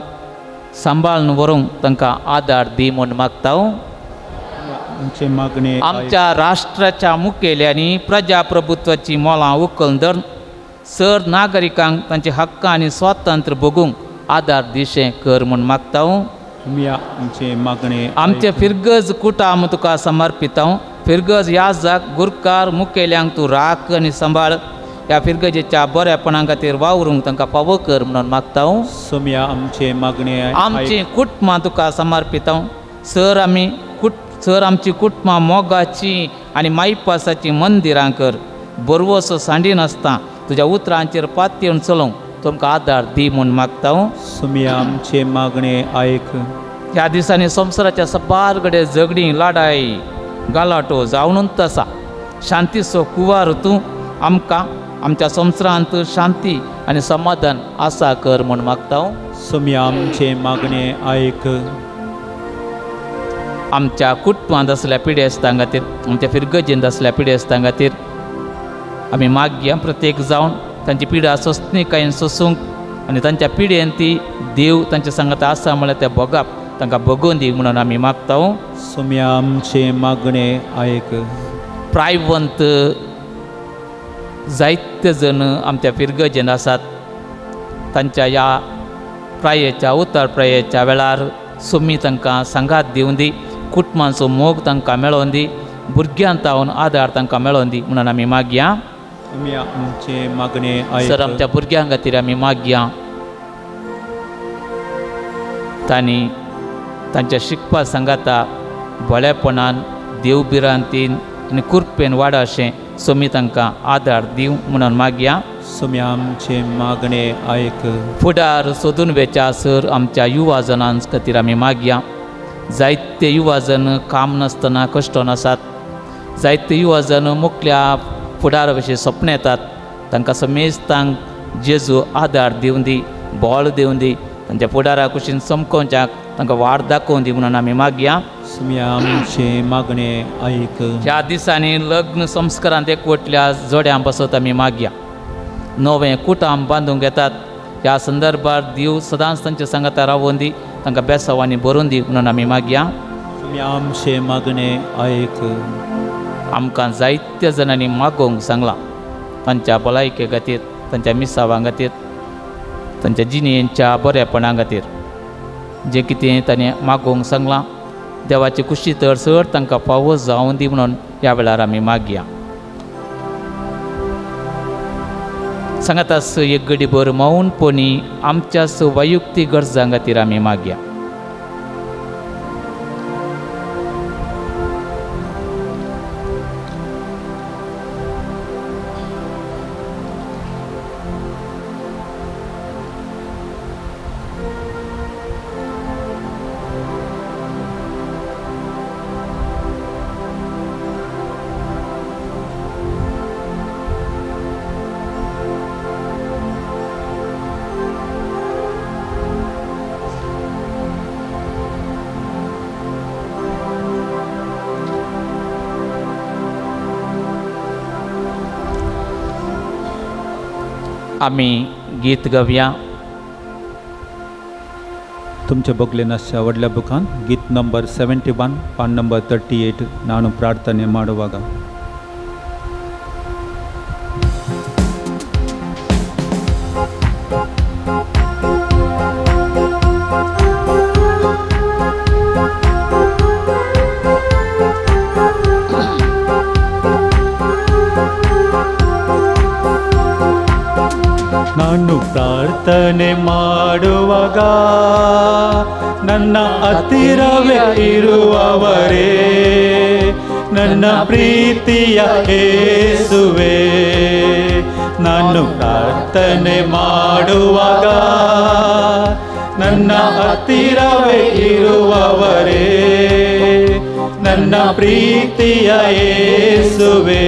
सांबाळून व्हरूंक तांकां आदार दी म्हूण मागता. आमच्या राष्ट्राच्या मुखेल्यांनी प्रजाप्रभुत्वाची मोलां उखलून धरून सर नागरिकांक तांचे हक्क आनी स्वातंत्र्य भोगूंक आदार दिशें कर म्हूण मागता. आमचे फिरगज कुटाम तुका समर्पिता. फिरगज याजक गुरकार मुखेल्यांक तूं राख आनी सांबाळ ह्या फिरगजेच्या बऱ्यापणा खातीर वावरूंक तांकां फावो कर म्हणून मागता. आमची कुटुंबां तुका समर्पिता. सर आमी सर आमची कुटुंबां मोगाची आनी मायपासाची मंदिरां कर बरवसो सांडिनासतना तुज्या उतरांचेर पातयेवन चलोवंक तुमकां आदार दी म्हूण मागता. आमचे मागणे आयक. ह्या दिसांनी संवसाराच्या सबार कडेन झगडीं लडाई गलाटो जावनूच आसा. शांतीचो कुवार तूं आमकां आमच्या संवसारांत शांती आनी समाधान आसा कर म्हूण मागता. आमचे मागणे आयक. आमच्या कुटुंबांत आसल्या पिडेस्तां खातीर आमच्या फिरगजेंत आसल्या पिडेस्तां खातीर आमी मागया प्रत्येक जावन तांची पिडा सोंसणीकायेन सोसूंक आनी तांच्या पिडेन ती देव तांच्या सांगात आसा म्हळ्यार त्या भोगाप तांकां भोगोवन दी म्हणून आमी मागता. सोम्या आमचे मागणे आयक. प्रायवंत जायते जण आमच्या फिरगजेन आसात तांच्या ह्या प्रायेच्या उतर प्रायेच्या वेळार सोमी तांकां सांगात दिवन दी कुटुंबांचो मोग तांकां मेळोवन दी भुरग्यां तावन आदार तांकां मेळोवन दी म्हणून आमी मागया. आमचे मागणे सर आमच्या भुरग्यां खातीर आमी मागया. तांणी तांच्या शिकपा सांगाता बळेपणान देवभिरांतीन आनी कृपेन वाडा अशें सोमी तांकां आदार दिवं म्हणून मागया. सोमी आमचे मागणे आयक. फुडार सोदून वेच्या सर आमच्या युवा जणां खातीर आमी मागया. जायते युवा जण काम नासतना कश्टोन आसात, जायते युवा जण मुखल्या फुडारा विशीं सपन येतात. तांकां समेस्तांक जेजू आदार दिवं दी, बळ दिवं दी, तांच्या फुडारा कुशीन चमकोवच्याक तांकां वाट दाखोवन दी म्हणून आमी मागया. सोमी आमचे मागणे आयक. ह्या दिसांनी लग्न संस्कारांत एकवटल्या जोड्यां पासत आमी मागया. नवें कुटाम बांदूंक येतात, ह्या संदर्भार देव सदांच तांच्या सांगाता रावोवन दी, तांकां बेसांवांनी भरून दी म्हणून आमी मागया. सोमी आमचे मागणे आयक. आमकां जायत्या जाणांनी मागोवंक सांगलां तांच्या भलायके खातीर, तांच्या मिसावां खातीर, तांच्या जिणेच्या बरेपणा खातीर. जें कितें ताणें मागोवंक सांगलां देवाची कुशी तर चड तांकां फावो जावं दी म्हणून ह्या वेळार आमी मागया. सांगातास एक गडीभर मौनपणी आमच्या वैयक्तीक गरजां खातीर आमी मागया. आमी गीत गावया. तुमच्या बगले नासच्या व्हडल्या बुकान गीत नंबर 71 पान नंबर 38 ನಾನು ಪ್ರಾರ್ಥನೆ ಮಾಡುವಾಗ. ನಾನು ಪ್ರಾರ್ಥನೆ ಮಾಡುವಾಗ ನನ್ನ ಹತ್ತಿರವೇ ಇರುವವರೇ, ನನ್ನ ಪ್ರೀತಿಯ ಯೇಸುವೇ. ನಾನು ಪ್ರಾರ್ಥನೆ ಮಾಡುವಾಗ ನನ್ನ ಹತ್ತಿರವೇ ಇರುವವರೇ, ನನ್ನ ಪ್ರೀತಿಯ ಯೇಸುವೇ.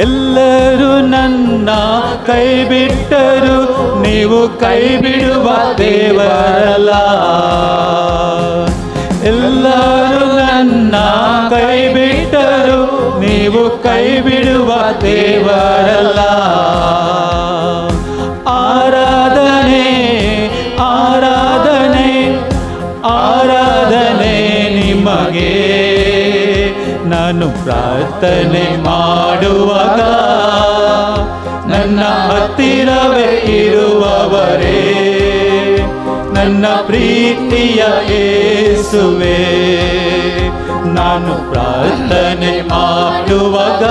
ಎಲ್ಲರೂ ನನ್ನ ಕೈ ಬಿಟ್ಟರು, ನೀವು ಕೈ ಬಿಡುವ ದೇವರಲ್ಲ. ಎಲ್ಲರೂ ನನ್ನ ಕೈ ಬಿಟ್ಟರು, ನೀವು ಕೈ ಬಿಡುವ ದೇವರಲ್ಲ. ಆರಾಧನೆ ಆರಾಧನೆ ಆರಾಧನೆ ನಿಮಗೆ. ನಾನು ಪ್ರಾರ್ಥನೆ ಮಾಡುವಾಗ ನನ್ನ ಹತ್ತಿರವೇ ಇರುವವರೇ, ನನ್ನ ಪ್ರೀತಿಯ ಯೇಸುವೇ. ನಾನು ಪ್ರಾರ್ಥನೆ ಮಾಡುವಾಗ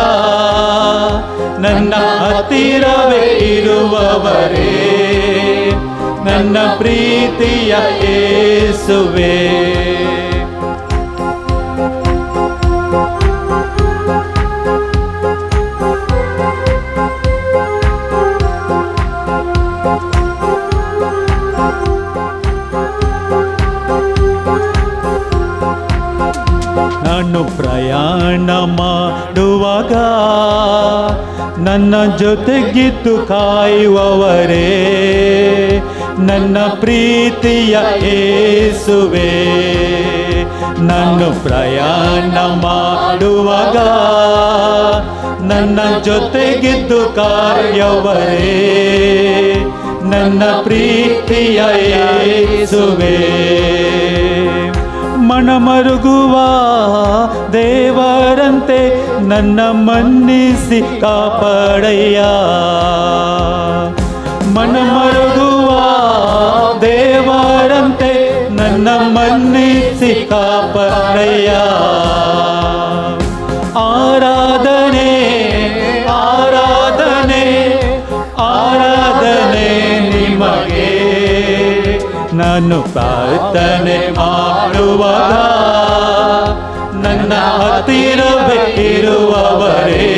ನನ್ನ ಹತ್ತಿರವೇ ಇರುವವರೇ, ನನ್ನ ಪ್ರೀತಿಯ ಯೇಸುವೇ. ನಾನು ಪ್ರಯಾಣ ಮಾಡುವಾಗ ನನ್ನ ಜೊತೆಗಿದ್ದು ಕಾಯುವವರೇ, ನನ್ನ ಪ್ರೀತಿಯ ಯೇಸುವೇ. ನಾನು ಪ್ರಯಾಣ ಮಾಡುವಾಗ ನನ್ನ ಜೊತೆಗಿದ್ದು ಕಾಯುವವರೇ, ನನ್ನ ಪ್ರೀತಿಯ ಯೇಸುವೇ. ಮನಮರುಗುವ ದೇವರಂತೆ ನನ್ನ ಮನ್ನಿಸಿ ಕಾಪಾಡಯ್ಯ. ಮನಮರುಗುವ ದೇವರಂತೆ ನನ್ನ ಮನ್ನಿಸಿ ಕಾಪಾಡಯ್ಯ. ಆರಾಧನೆ ಆರಾಧನೆ ಆರಾಧನೆ ನಿಮಗೆ. ನಾನು ಪ್ರಾರ್ಥನೆ ಮಾಡುವಾಗ ನನ್ನ ಹತ್ತಿರವೇ ಇರುವವರೇ,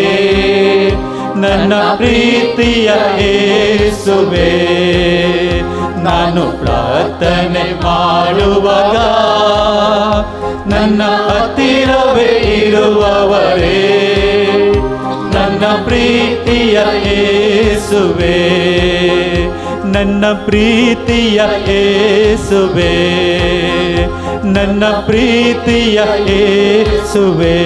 ನನ್ನ ಪ್ರೀತಿಯ ಯೇಸುವೇ. ನಾನು ಪ್ರಾರ್ಥನೆ ಮಾಡುವಾಗ ನನ್ನ ಹತ್ತಿರವೇ ಇರುವವರೇ, ನನ್ನ ಪ್ರೀತಿಯ ಯೇಸುವೇ, ನನ್ನ ಪ್ರೀತಿಯ ಯೇಸುವೇ, ನನ್ನ ಪ್ರೀತಿಯ ಯೇಸುವೇ.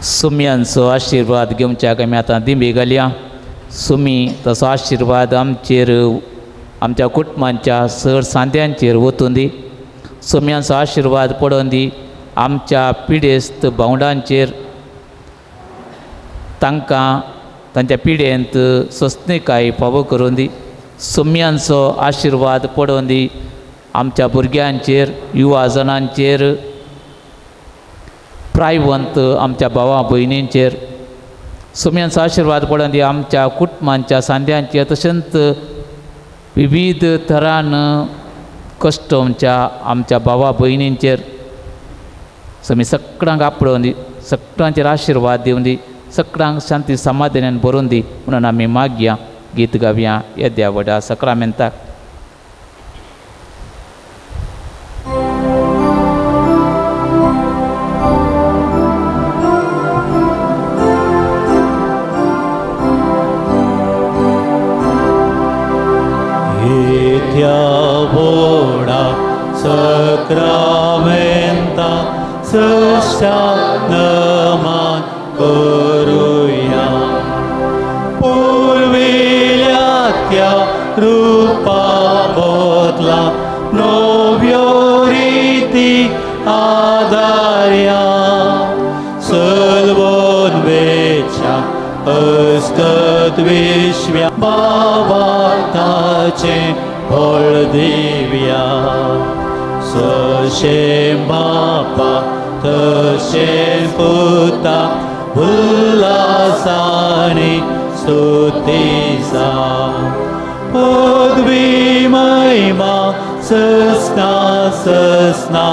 सुम्यांचो आशिर्वाद घेवच्याक आमी आतां दिंबी घालया. सुमी तसो आशिर्वाद आमचेर, आमच्या कुटुंबांच्या सर सांद्यांचेर वतून दी. सुम्यांचो आशिर्वाद पडोवन दी आमच्या पिडेस्त भावंडांचेर, तांकां तांच्या पिडेंत सोंसणीकाय फावो करून दी. सुम्यांचो आशिर्वाद पडोवन दी आमच्या भुरग्यांचेर, युवा जणांचेर, प्रायवंत आमच्या भावा भयणींचेर. सुम्यांचो आशिर्वाद पडोवन दी आमच्या कुटुंबांच्या सांद्यांचेर, तशेंच विविध थरान कश्टमच्या आमच्या भावा भयणींचेर. सुमी सगळ्यांक आपडोवन दी, सगळ्यांचेर आशिर्वाद दिवन दी, सगळ्यांक शांती समाधानान भरून दी म्हणून आमी मागया. गीत गावया येद्या व्हडा सक्रामेंताक. Sacramenta सशानमान करूया, पुर्विल्या त्या रूपा बदला नव्यो रिती आदार्या, सलवोन वेच्या अस्कत विश्व्या बाबाताचें फळ दिव्या. सशें बापा तशें पुता उल्हासानी स्तुतीसा, पदवी महिमा ससना ससना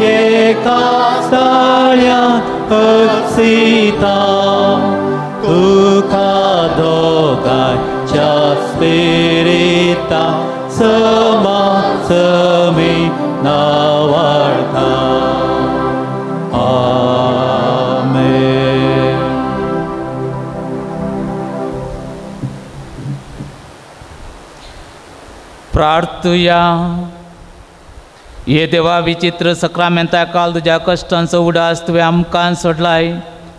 एका ताळ्यान अर्चिता, तुका दोगांच्या स्पिरिता समा समी नावार्था. आमेन. प्रार्थुया. हे देवा, विचित्र सक्रामेंता काल तुज्या कश्टांचो उडास तुवें आमकां सोडलाय.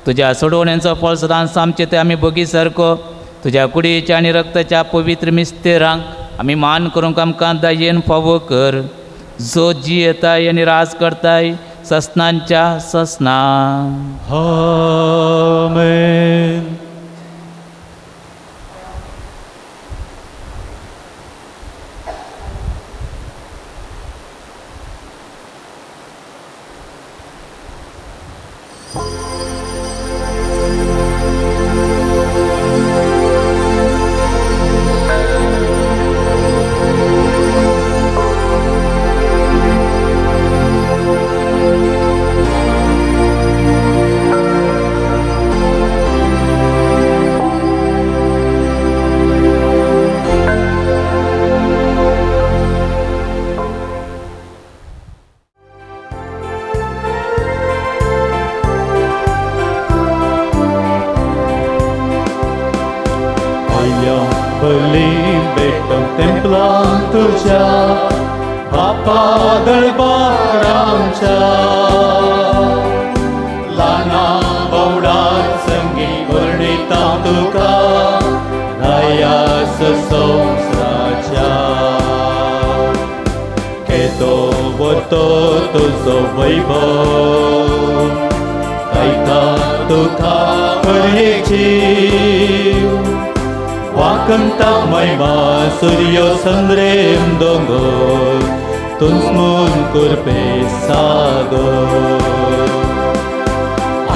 तुज्या सोडवण्यांचो फळ सदांच आमचे ते आमी भोगी सारको तुज्या कुडीच्या आनी रक्ताच्या पवित्र मिस्तेरांक आमी मान करूंक आमकां दयेन फावो कर, जो जियेताय आनी राज करताय ससनांच्या ससना. आमेन.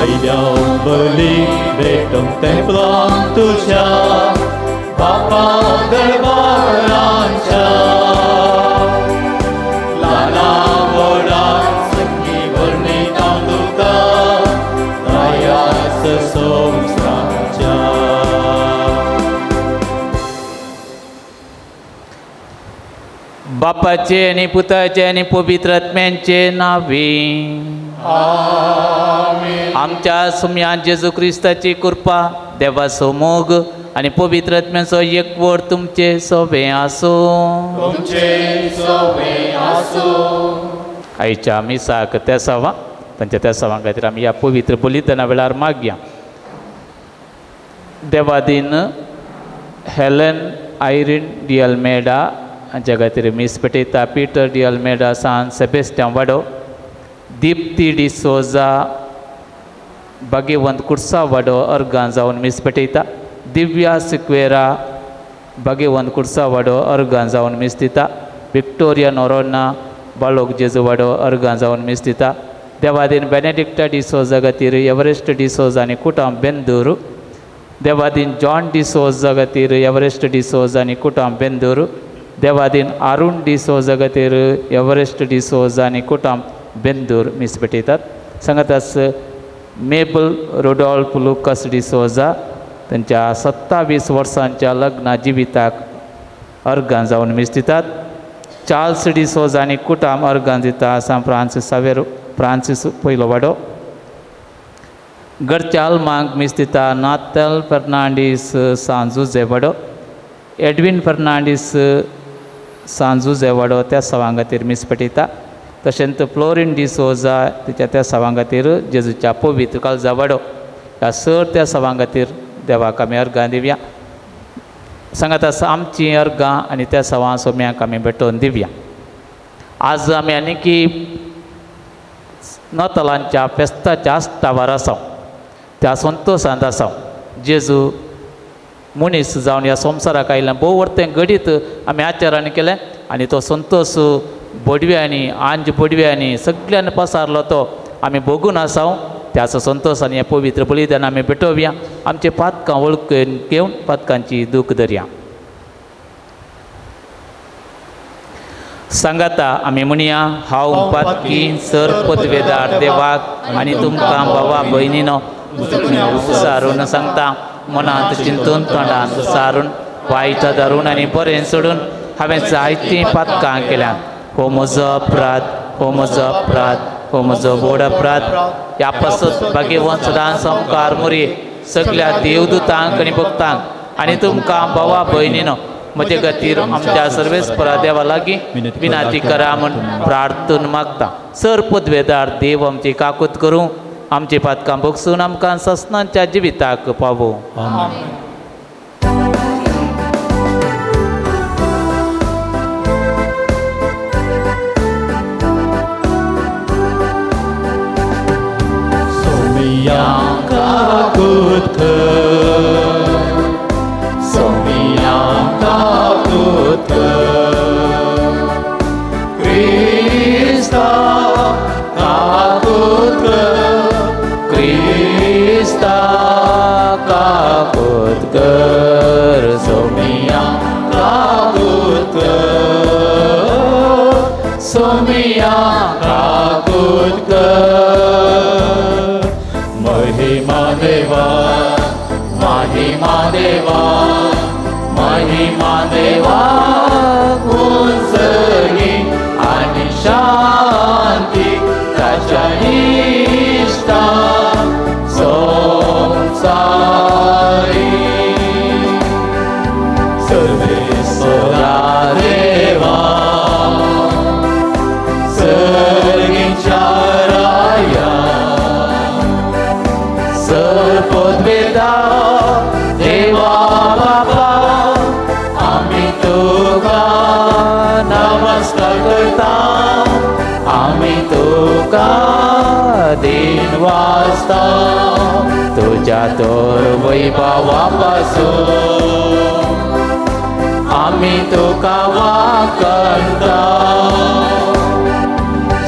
आयल्या बली भेटूंक तेंपलांत तुज्या बापा दरबारांच्या ल्हाना व्हडा सगळीं वर्णिता तुका दयास संवसाराच्या. बापाचे आनी पुताचे आनी पवित्र आत्म्यांचे नांवे आमच्या सुम्या जेजू क्रिस्ताची कृपा, देवाचो मोग आनी पवित्र आत्म्याचो एकवट तुमचे सोबें आसूं. तुमचे सोबें आसूं. आयच्या मिसाक तेसांवां तांच्या तेसांवां खातीर आमी ह्या पवित्र बलिदाना वेळार मागया. देवादीन हेलन आयरीन डी अल्मेडा हांच्या खातीर मीस पेटयता. पीटर डी अल्मेडा सान सेबेस्टियान वाडो, दीप्ती डी सोजा भाग्यवंत कुर्सा वाडो अर्गां जावन मीस पेटयता. दिव्या सिक्वेरा भाग्यवंत कुर्सा वाडो अर्गां जावन मीस दिता. विक्टोरिया नोरोना बाळोक जेजू वाडो अर्गां जावन मीस दिता. देवादीन बेनेडिक्टा डी सोजा खातीर एवरेस्ट डी सोजा आनी कुटाम बेंदूर. देवादीन जॉन डी सोजा खातीर एवरेस्ट डी सोजा आनी कुटाम बेंदूर. देवादीन अरुण डी सोजा खातीर एवरेस्ट डी सोजा आनी कुटाम बेंदूर मीस पेटयतात. सांगातास मेबल रोडॉल्फ लुकस डी सोजा तांच्या 27 वर्सांच्या लग्न जिविताक अर्गां जावन मीस दितात. चार्ल्स डी सोजा आनी कुटाम अर्गां दिता. सांत फ्रांसीस सावेरो फ्रांसीस पयलो वाडो. घरच्या आल्मांक मीस दिता नातल फेर्नांडीस सांजुजे वाडो, एडवीन फेर्नांडीस सांजुजे वाडो त्या सवां खातीर मीस पेटयता. तशेंच फ्लोरीन डी सोजा तिच्या त्या सवां खातीर जेजूच्या पवित्र काळजा वाडो ह्या सर त्या सवां खातीर देवाक आमी अर्गां दिवया. सांगात आसा आमचीं अर्गां आनी त्या सवां सोम्यांक आमी भेटोवन दिवया. आज आमी आनीकी नतालांच्या फेस्ताच्या आस्तावार आसा, त्या संतोशांत आसा. जेजू मनीस जावन ह्या संवसाराक आयिल्ल्यान भोव वर्तें घडीत आमी आचारान केलें आनी तो संतोश बोडव्यांनी आंज बोडव्यांनी सगळ्यांनी पसारलो तो आमी भोगून आसाव. त्याचो संतोश आनी हें पवित्र बलिदान आमी भेटोवया. आमचे पातकां वळखून घेवन पातकांची दूख धरया. सांगाता आमी म्हणया, हांव पातकी सर पदवेदार देवाक आनी तुमकां भावा भयणीनो सारून सांगता, मनांत चिंतून तोंडांत सारून वायट धरून आनी बरें सोडून हांवें जायतीं पातकां केल्यात. हो म्हजो अपराध, हो म्हजो अपराध, हो म्हजो व्हड अपराध. ह्या पासत भाग्यवंत सदां संकार मुरी सगल्या देवदूतांक आनी भक्तांक आनी तुमकां भावा भयणीनो म्हजे खातीर आमच्या सर्वेस्परा देवा लागीं विनंती करा म्हूण प्रार्थून मागता. सर पदवेदार देव आमची काकूत करूं, आमची पातकां भोगसून आमकां ससनांच्या जिविताक पावोवं. सोमिया काकूत कर, सोमिया काकूत कर, क्रिस्ता काकूत कर, क्रिस्ता काकूत कर, सोमिया काकूत कर, सोमिया काकूत कर. महिमा देवा, महिमा देवा, महिमा देवा उंचगी आनी शांती ताच्या इश्टा संवसारी. सर्वेस्परा देवा, सर्गीच्या राया, सर्पद्वेदा देवा बाबा, आमी तुका नमस्कार करता, आमी तुका दिन वाजता, तुज्या तर वैभवा पासून आमी तुका वाकणता.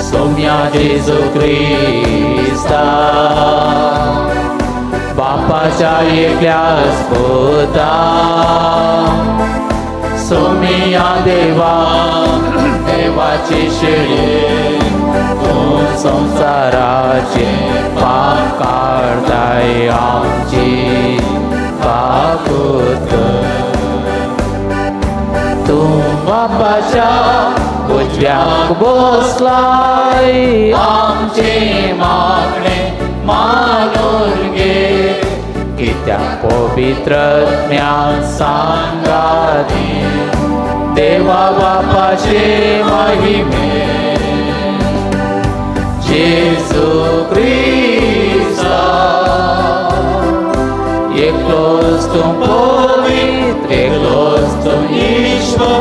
सोम्या जेजू क्रिस्ता. बापाच्या एकल्याच पुता सोमिया देवा देवाची शेळी तूं संवसाराचे पाप काडताय आमची काकूत तूं बापाच्या उजव्याक बसलाय आमचे मागणे मानून घे कित्याक पवित्र ज्ञान सांगाती देवा बापाचे महिमे जेजू क्रिस्ता एकलोच तूं पवित्र एकलोच तूं ईश्वर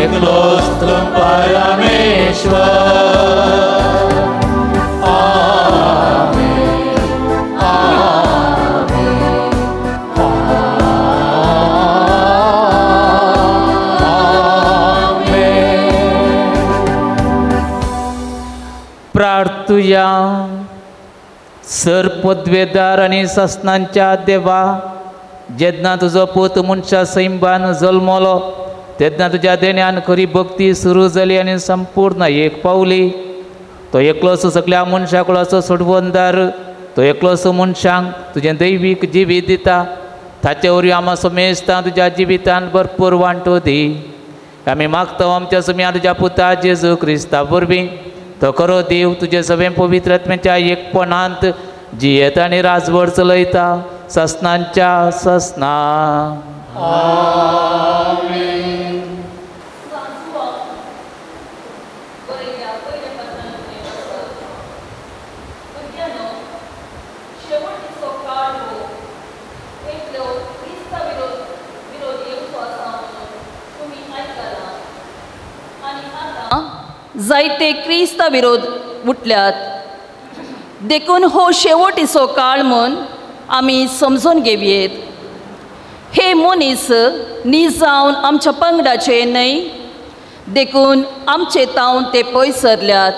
एकलोच तूं परमेश्वर. आमेन आमेन आमेन. प्रार्थुया. सर पदवेदार आनी सासणांच्या देवा, जेन्ना तुजो पूत मनशा सैंबान जल्मलो तेन्ना तुज्या देण्यान खरी भक्ती सुरू जाली आनी संपूर्ण एक पावली. तो एकलोच सगल्या मनशा कुळाचो सोडवणदार, तो एकलोच मनशांक तुजें दैवीक जिवीत दिता. ताचे वरवीं आमा समेस्तां तुज्या जिवितान भरपूर वांटो दी. आमी मागता आमच्या सुम्या तुज्या पुता जेजू क्रिस्ता वरवीं तो खरो देव तुजे सगळें पवित्र आत्म्याच्या एकपणांत जियेता आनी राजवट चलयता ससनांच्या ससना. आमेन. जायते क्रिस्ता विरोध उठल्यात देखून हो शेवटीचो काळ म्हूण आमी समजून घेवयेत. हे मनीस न्ही जावन आमच्या पंगडाचे न्हय देखून आमचे तावन ते पयस सरल्यात.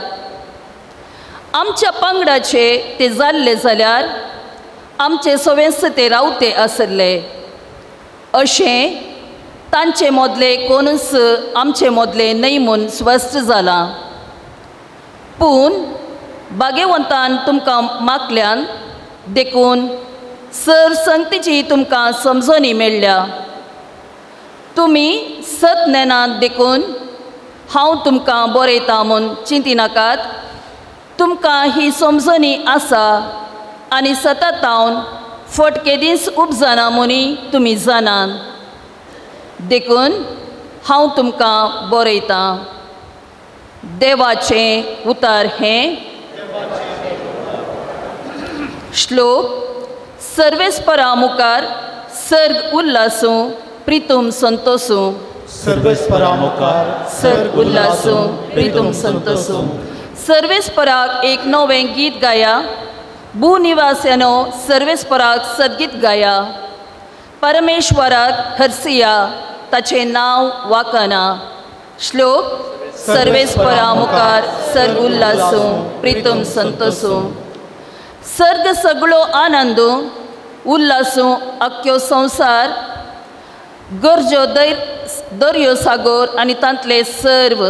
आमच्या पंगडाचे ते जाल्ले जाल्यार आमचे सवेंस ते रावते आसले. अशें तांचे मदले कोणूच आमचे मदले न्हय म्हूण स्पश्ट जालां. पूण भाग्यवंतान तुमकां मागल्यान देखून सर संगतीची तुमकां समजणी मेळ्ळ्या. तुमी सत ज्ञानात देखून हांव तुमकां बरयता म्हूण चिंतिनाकात. तुमकां ही समजणी आसा आनी सतत हांव फट केदींच उपजना म्हूण तुमी जाणात देखून हांव तुमकां बरयतां. देवाचें उतर हें. श्लोक. सर्वेस्परा मुखार सर्ग उल्लासूं प्रितूम संतोसूं. सर्वेस्परा मुखार सर्ग उल्लासूं प्रितूम संतोसूं. सर्वेस्पराक एक नवें गीत गाया. भूनिवास्यानो सर्वेस्पराक सद्गीत गाया. परमेश्वराक हरसिया ताचें नांव वाकना. श्लोक. सर्वेस्परा मुखार सर्ग उल्लासूं प्रितूम संतोसूं. सर्ग सगळो आनंद उल्लासूं अख्यो संवसार गरजो दर्यो सागोर आनी तांतले सर्व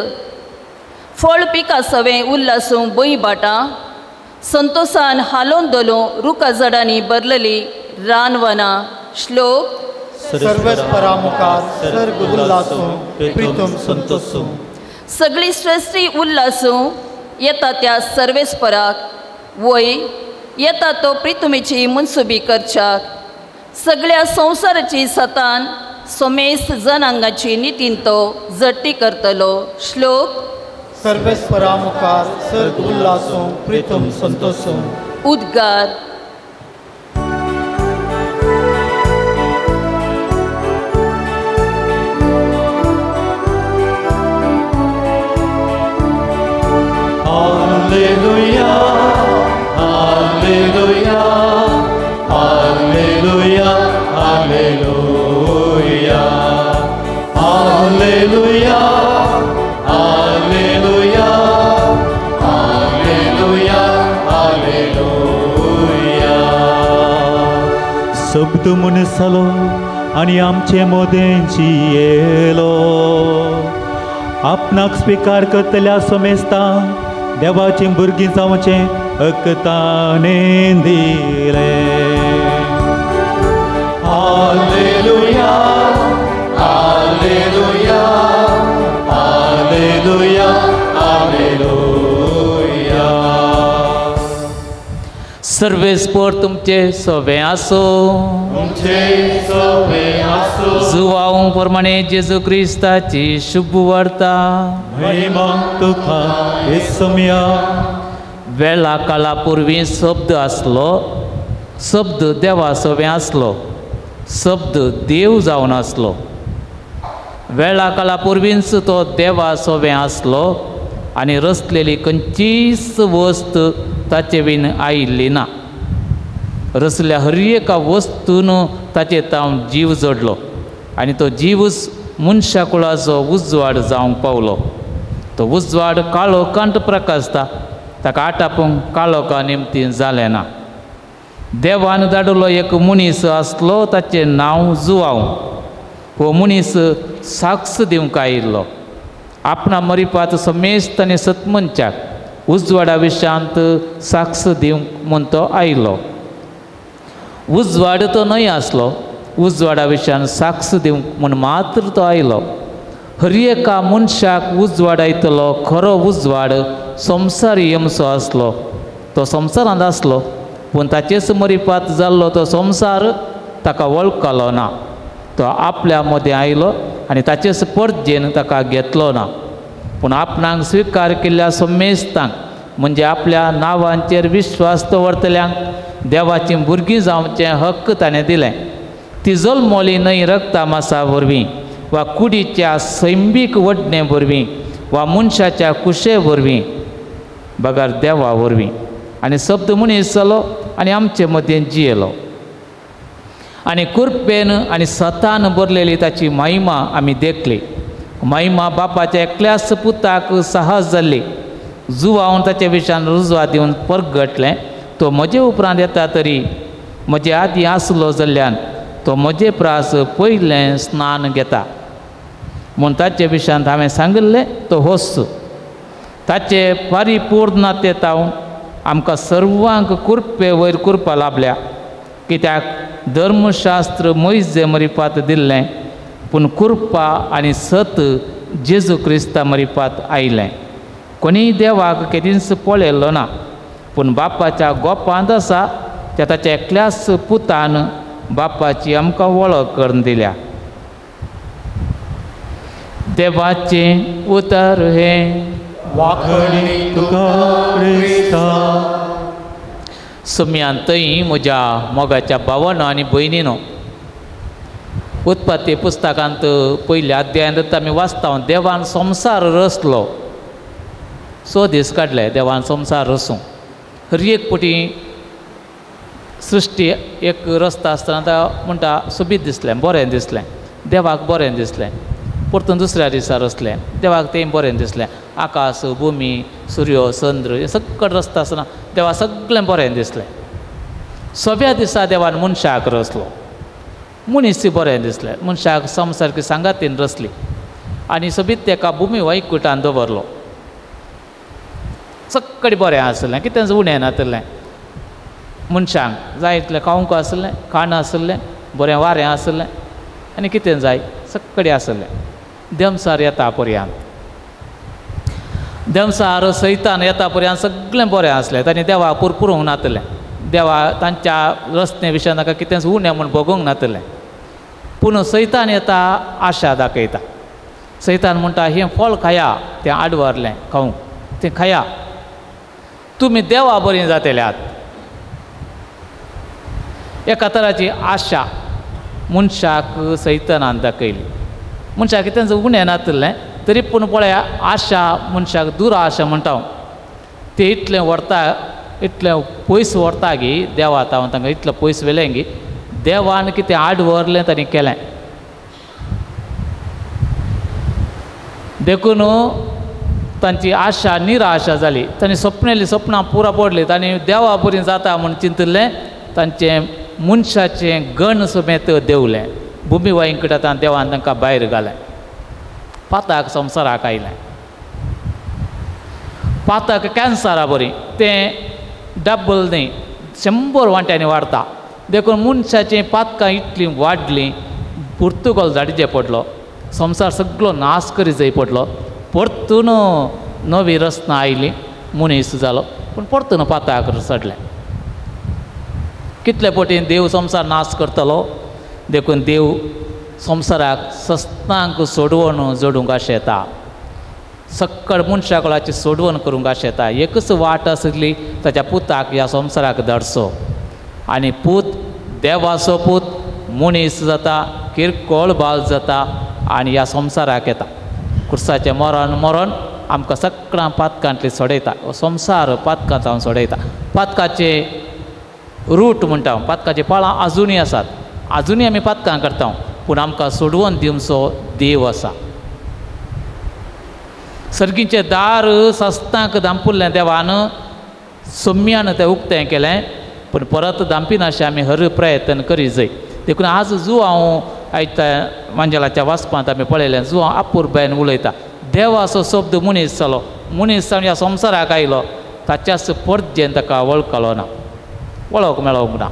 फळ पिका सवें उल्लासूं बंय बाटां संतोसान हालोवन दलों रुखा झाडांनी भरलेली रानवनां. श्लोक. सर्वेस्परा मुखार सर्ग उल्लासूं प्रितूम संतोसूं. सगळी सृश्टी उल्लासूं येता त्या सर्वेस्पराक वय येता तो प्रितुमीची मनसुबी करच्याक. सगळ्या संवसाराची सतान सोमेस्त जनांगाची नितीन तो जट्टी करतलो. श्लोक. सर्वेस्परा मुखार सर्ग उल्लासूं प्रितूम संतोसूं. उद्गार. Alleluia, Alleluia, Alleluia, Alleluia, Alleluia, Alleluia, Alleluia, Alleluia. शब्द मनीस जालो आनी आमचे मदें जियेलो. आपणाक स्विकार करतल्या समेस्ता देवाचीं भुरगीं जावचें हक्क ताणें दिलें. Hallelujah, hallelujah, hallelujah, hallelujah. सर्वेस्पर तुमचे सवे आसो, तुमचे सवे आसो. जुवांव प्रमाणे जेजू क्रिस्ताची शुभ वार्ता. महिमा तुका येसुम्या. वेळा काळा पुर्वी शब्द आसलो, शब्द देवा सवे आसलो, शब्द देव जावन आसलो. वेळा काळा पुर्वींच तो देवा सवे आसलो आनी रचलेली खंयचीच वस्त ताचे बीन आयिल्ली ना. रचल्या हर एका वस्तून ताचे तावन जीव जोडलो आनी तो जीवच मनशा कुळाचो उजवाड जावंक पावलो. तो उजवाड काळोखांत प्रकाशता, ताका आटापूंक काळोखा निमतीन जालें ना. देवान धाडलो एक मनीस आसलो, ताचें नांव जुवांव. हो मनीस साक्ष दिवंक आयिल्लो. आपणा मरिपात समेस्त आनी सतमनच्याक उजवाडा विशयांत साक्ष दिवंक म्हूण तो आयलो. उजवाड तो न्हय आसलो, उजवाडा विशयान साक्ष दिवंक म्हूण मात्र तो आयलो. हर एका मनशाक उजवाड आयतलो खरो उजवाड संवसारी यमसो आसलो. तो संवसारांत आसलो पूण ताचेच मरिपात जाल्लो तो संवसार ताका वळखलो ना. तो आपल्या मदें आयलो आनी ताचेच परजेन ताका घेतलो ना. पूण आपणाक स्विकार केल्ल्या समेस्तांक म्हणजे आपल्या नांवांचेर विश्वास दवरतल्यांक देवाचीं भुरगीं जावचें हक्क ताणें दिलें. ती जल्मली न्हय रक्ता मासा वरवीं वा कुडीच्या सैमीक वडणे वरवीं वा मनशाच्या कुशे वरवीं, बगर देवा वरवीं. आनी शब्द मनीस जालो आनी आमचे मदें जियेलो. आनी कृपेन आनी सतान भरलेली ताची महिमा आमी देखली. महिमा बापाच्या एकल्याच पुताक सहज जाल्ली. जुवावन ताच्या विशयान रुजवा दिवन परगटलें, तो म्हजे उपरांत येता तरी म्हजे आदीं आसलो जाल्ल्यान तो म्हजे प्रास पयलें स्नान घेता म्हूण ताचे विशयांत हांवें सांगिल्लें तो होच. ताचे परिपूर्णते तावन आमकां सर्वांक कृपे वयर कृपा लाभल्या. कित्याक धर्मशास्त्र मोयजे मरिपात दिल्लें, पूण कृपा आनी सत जेजू क्रिस्ता मरिपात आयलें. कोणीय देवाक केदींच पळयल्लो ना, पूण बापाच्या गोपांत आसा त्या ताच्या एकल्याच पुतान बापाची आमकां वळख करून दिल्या. देवाचें उतर हें. वाखणी तुका क्रिस्ता. सुम्यान थंय म्हज्या मोगाच्या भावानो आनी भयणीनो, उत्पत्ती पुस्तकांत पयल्या अध्यायांत आमी वाचता, देवान संवसार रचलो. 6 दीस काडले देवान संवसार रचूं. हर एक पटी सृश्टी एक रचता आसतना म्हणटा सोबीत दिसलें, बरें दिसलें, देवाक बरें दिसलें. परतून दुसऱ्या दिसा रचलें, देवाक तें बरें दिसलें. आकाश, भुमी, सूर्य, चंद्र हें सगळें रचता आसतना देवा सगळें बरें दिसलें. 6व्या दिसा देवान मनशाक रचलो. मनीस बरें दिसलें, मनशाक संवसारकी सांगातीन रचली आनी सोबीत तेका भुमी वैकुटान दवरलो. सगळें बरें आसलें, कितेंच उणें नासलें. मनशांक जाय इतलें खावंक आसलें, खाण आसलें, बरें वारें आसलें आनी कितें जाय सगळें आसलें. देमसार येता पर्यंत, देमसार सैतान येता पर्यंत सगळें बरें आसलें. तांणी देवा पुरपुरूंक नासलें, देवा तांच्या रस्ते विशयान ताका कितेंच उणें म्हूण भोगूंक नासलें. पूण सैतान येता आशा दाखयता. सैतान म्हणटा हें फळ खाया, तें आडवरलें खावंक, तें खाया, तुमी देवा बरीं जातल्यात. एका तराची आशा मनशाक सैतानान दाखयली. मनशाक कितेंच उणें नासलें तरी पूण पळया आशा मनशाक दूर आशा म्हणटा हांव, ते इतलें व्हरता, इतलें पयस व्हरता गी देवा हांव तांकां इतलें पयस व्हेलें गी देवान कितें आड व्हरलें तांणी केलें. देखून तांची आशा निराशा जाली. तांणी सपनेली सपनां पुरा पडली. तांणी देवा बरीं जाता म्हूण चिंतिल्लें, तांचें मनशाचें गण समेत देंवलें भुमी वायंकट आतां देवान तांकां भायर घालें पाताक संवसाराक आयलें. पाताक कॅन्सरा बरी तें डबल न्ही 100 वांट्यांनी वाडटा. देखून मनशाचीं पातकां इतलीं वाडलीं पुर्तुगोल धाडचे पडलो संवसार सगळो नाश करी जाय पडलो. परतून नवी रचना आयली मनीस जालो पूण परतून पाताक चडलें. कितले पटीन देव संवसार नाश करतलो. देखून देव संवसाराक सस्नांक सोडवण जोडूंक आशेता सक्कड मनशा कोळाची सोडवण करूंक आशेता. एकच वाट आसली ताच्या पुताक ह्या संवसाराक धाडचो आनी पूत देवाचो पूत मनीस जाता किरकोळ बाल जाता आनी ह्या संवसाराक येता. खुर्साचें मरण मरण आमकां सगळ्यां पातकांतली सोडयता संवसार पातकांत हांव सोडयता. पातकाचे रूट म्हणटा पातकाचीं पाळां आजुनूय आसात आजुनूय आमी पातकां करता पूण आमकां सोडवून दिवचो देव आसा. सर्गीचें दार सस्तांक धांपुल्लें देवान सोम्यान तें उक्तें केलें पूण परत धांपिनाशें आमी हर प्रयत्न करी जाय. देखून आज जो हांव आयता मांजेलाच्या वाचपांत आमी पळयलें जो हांव अपुरबायेन उलयता देवाचो शब्द मनीस जालो मनीस जावन ह्या संवसाराक आयलो ताच्याच परजेन ताका वळखलो ना वळख मेळोंक ना.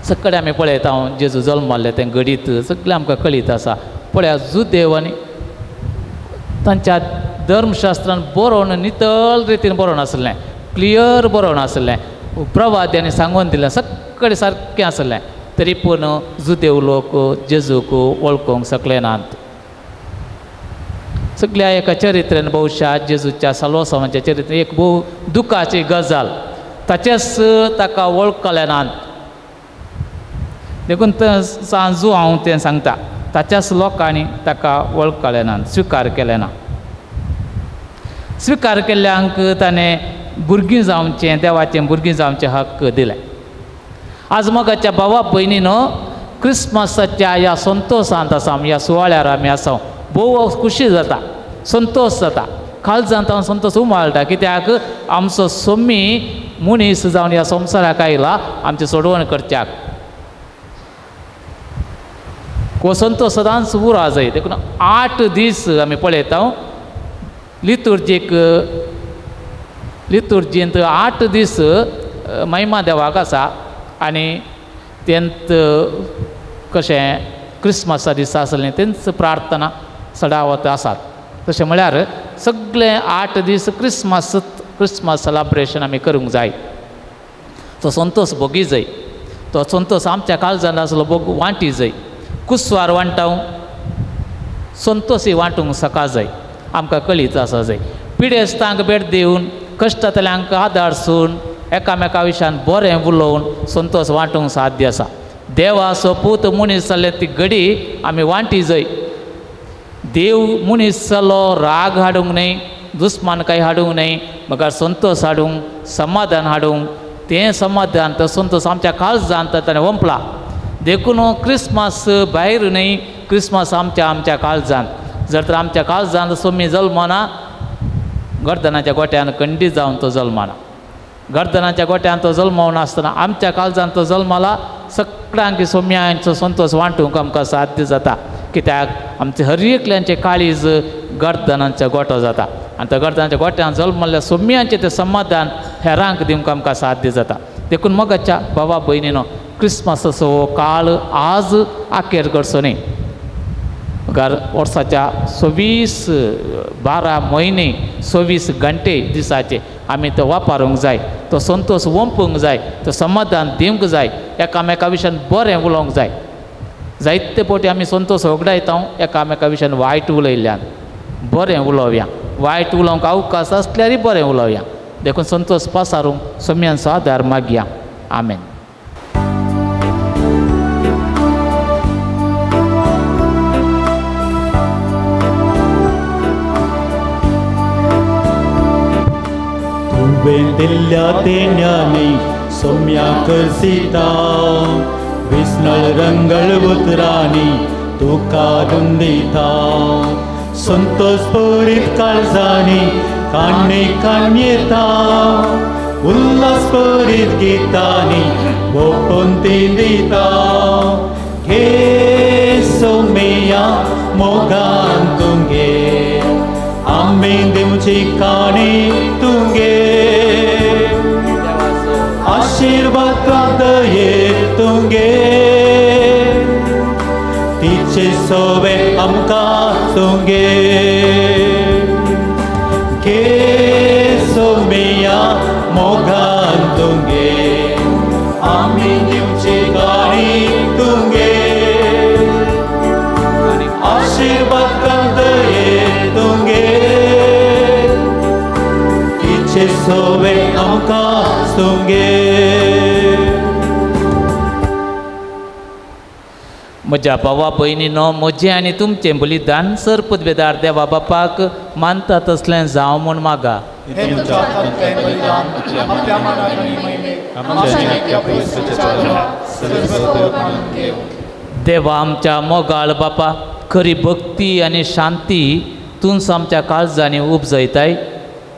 सगळे आमी पळयता हांव जेजू जल्मल्लें तें घडीत सगळें आमकां कळीत आसा. पळया जुदेव आनी तांच्या धर्मशास्त्रान बरोवन नितळ रितीन बरोवन आसलें क्लियर बरोवन आसलें प्रवाद्यांनी सांगून दिलें सगळें सारकें आसलें तरी पूण जुदेव लोक जेजूक वळखूंक शकले नात. सगळ्या एका चरित्रेन भोवशा जेजूच्या साल्वासांवाच्या चरित्रेन एक भोव दुखाची गजाल ताचेच ताका वळखले नात. देखून सांजू हांव तें सांगता ताच्याच लोकांनी ताका वळखलें ना स्विकार केलें ना. स्विकार केल्ल्यांक ताणें भुरगीं जावचें देवाचें भुरगीं जावचें हक्क दिलें. आज मोगाच्या भावा भयणीनो क्रिसमसाच्या ह्या संतोशांत आसा आमी ह्या सुवाळ्यार आमी आसा भोव खुशी जाता संतोश जाता काळजांत हांव संतोश उमाळटा कित्याक आमचो सोमी मनीस जावन ह्या संवसाराक आयला आमचें सोडवण करच्याक. हो संतोश सदांच उरा जाय. देखून 8 दीस आमी पळयता लितुर्जीक लितुर्जींत 8 दीस महिमा देवाक आसा आनी तेंत कशें क्रिसमसा दिसा आसलें तेंच प्रार्थना सडावत आसात. तशें म्हळ्यार सगळे 8 दीस क्रिसमस क्रिसमस सेलेब्रेशन आमी करूंक जाय. तो संतोश भोगी जाय तो संतोश आमच्या काळजांत आसलो भोग वांटी जाय कुसवार वांटाव संतोषी वांटूंक सका जाय आमकां कळीत आसा जाय. पिडेस्तांक भेट दिवन कश्टांतल्यांक आदारसून एकामेका विशयान बरें उलोवन संतोष वांटूंक साध्य आसा. देवाचो पूत मनीस जाल्ले ती घडी आमी वांटी जाय. देव मनीस जालो राग हाडूंक न्हय दुस्मानकाय हाडूंक न्हय मगर संतोष हाडूंक समाधान हाडूंक तें समाधान तो संतोष आमच्या काळजांत ताणें वंपला. देखून क्रिसमस भायर न्हय क्रिसमस आमच्या आमच्या काळजांत. जर तर आमच्या काळजांत सोमी जल्मना गर्दनाच्या गोट्यान कंडी जावन तो जल्मना गर्दनाच्या गोट्यान तो जल्मवना आसतना आमच्या काळजांत तो जल्मला सगळ्यांक सोम्यांचो संतोष वांटूंक आमकां साध्य जाता. कित्याक आमचे हर एकल्यांचे काळीज गर्दनांचो गोटो जाता आनी त्या गर्दनाच्या गोट्यान जल्मल्ल्या सोम्यांचें तें समाधान हेरांक दिवंक आमकां साध्य जाता. देखून मोगाच्या भावा भयणीनो क्रिसमसाचो हो काळ आज आखेर करचो न्ही मगर वर्साच्या 24 12 म्हयने 24 घंटे दिसाचे आमी तो वापरूंक जाय तो संतोष वंपूंक जाय तो समाधान दिवंक जाय एकामेका विशयान बरें उलोवंक जाय. जायते फावटी आमी संतोष होगडायता एकामेका विशयान वायट उलयल्ल्यान बरें उलोवया वायट उलोवंक अवकाश आसल्यारय बरें उलोवया. देखून संतोष पसारूंक सोम्यांचो आदार मागया. आमेन. तुवें दिल्ल्या तेन्यानी सोम्याक सीता विस्नळ रंगळ उतरांनी तुका दुंदिता संतोष पुरीत काळजांनी काण्णे काणयेता उल्हास परीत गितांनी भोपंती दिता घे सोमिया मोगान तुंगे आमी दिवची काणी तुंगे आशीर्वाद दये तुंगे तिचे सोवे आमकां तुंगे घे सोमिया मोगान तुंगे आमी दिवची काणी तुंगे आशीर्वाद दये तुंगे तिचे सोवे आमकां तुंगे. म्हज्या भावा भयणीनो म्हजें आनी तुमचें बलिदान सर पदवेदार देवा बापाक मानता तसलें जावं म्हूण मागा. देवा आमच्या मोगाळ बापा खरी भक्ती आनी शांती तूंच आमच्या काळजांनी उपजयताय.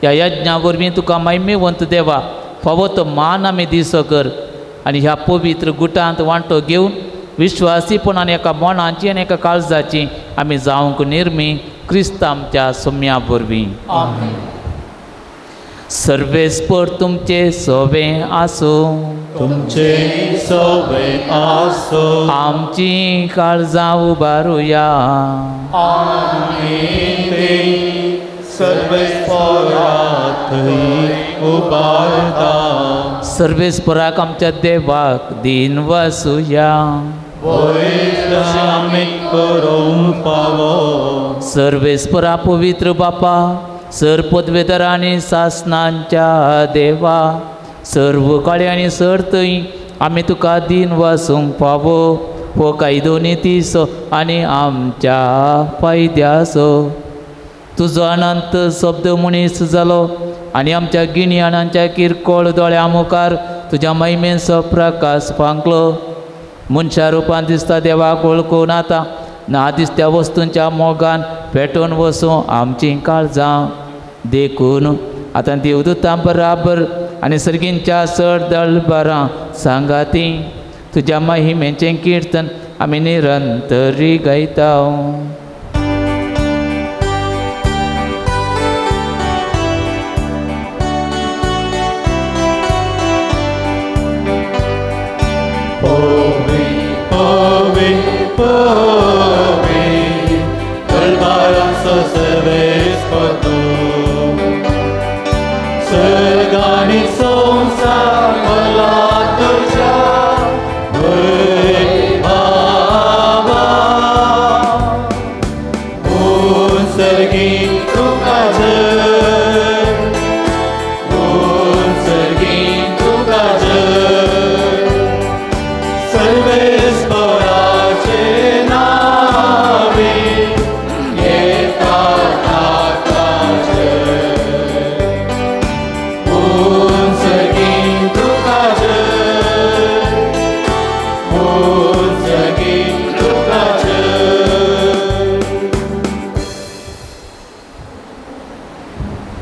ह्या यज्ञा वरवीं तुका महिमेवंत देवा फावो तो मान आमी दिसो कर आनी ह्या पवित्र गुटांत वांटो घेवन विश्वासीपणान एका मनाची आनी एका काळजाची आमी जावंक निर्मी क्रिस्त आमच्या सोम्या वरवीं. सर्वेस्पर तुमचे सोवे आसूं तुमचे सोवे आसूं. आमची काळजां उबारुया उबारता. सर्वेस्पराक आमच्या देवाक दीन वासुया सर्वेस्परा पवित्र बापा सर पदवेदार आनी सासनांच्या देवा सर्व काळे आनी सर थंय आमी तुका दीन वासूंक फावो हो कायदो नितीचो आनी आमच्या फायद्याचो. तुजो अनंत शब्द मनीस जालो आनी आमच्या गिन्यानाच्या किरकोळ दोळ्या मुखार तुज्या महिमेचो प्रकाश फांकलो. मनशा रुपान दिसता देवाक वळखून आतां ना दिसत्या वस्तूंच्या मोगान पेटोवन वसूं आमचीं काळजां. देखून आतां देवदूतां बराबर आनी सर्गींच्या चड दळबरां सांगाती तुज्या महिमेचें किर्तन आमी निरंतरी गायता.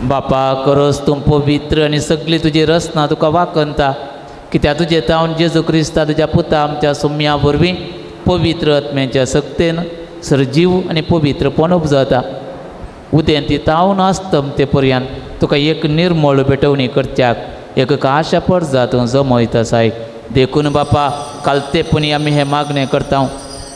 बापा करस तूं पवित्र आनी सगळी तुजी रचना तुका वाकंता कित्याक तुजें तावन जेजू क्रिस्ता तुज्या पुता आमच्या सोम्या वरवीं पवित्र आत्म्याच्या सक्तेन सरजीव आनी पवित्रपण उपजता. उदेंती तावन आसतम ते पर्यंत तुका एक निर्मळ भेटवणी करच्याक एक काशा पडजा तूं जमयत आसाय. देखून बापा कालतेपणी आमी हें मागणें करता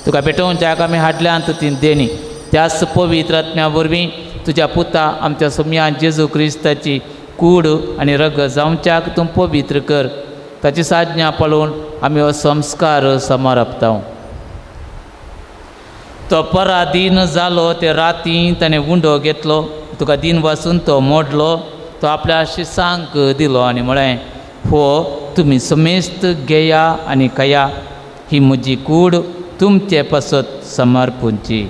तुका भेटोवच्याक आमी हाडल्यांत ती देणी त्याच पवित्र आत्म्या वरवीं तुज्या पुता आमच्या सोम्या जेजू क्रिस्ताची कूड आनी रगत जावच्याक तूं पवित्र कर. ताची साधना पळोवन आमी हो संस्कार समारपता. तो पराधीन जालो ते राती ताणें उंडो घेतलो तुका दीन वासून तो मोडलो तो आपल्या शिसांक दिलो आनी म्हळें हो तुमी समेस्त घेया आनी खाया ही म्हजी कूड तुमचे पासत समर्पूंची.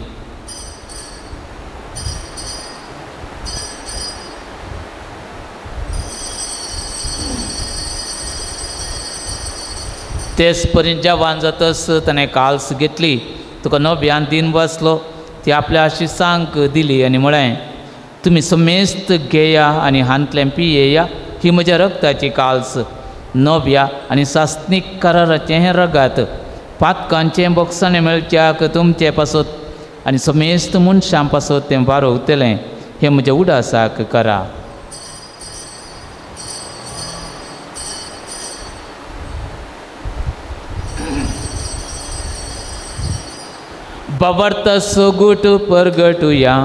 तेच परी जेवण जातच ताणें काल्स घेतली तुका नव्यान दीन बसलो ती आपल्या शिसांक दिली आनी म्हळें तुमी समेस्त घेया आनी हांतलें पियेया ही म्हज्या रक्ताची काल्स, नव्या आनी सासणीक कराराचें हें रगात. पातकांचें बोगसाणें मेळच्याक तुमचे पासत आनी समेस्त मनशां पासत तें वारोवतलें. हें म्हज्या उडासाक करा. बाबर्त सोगूट परगटुया.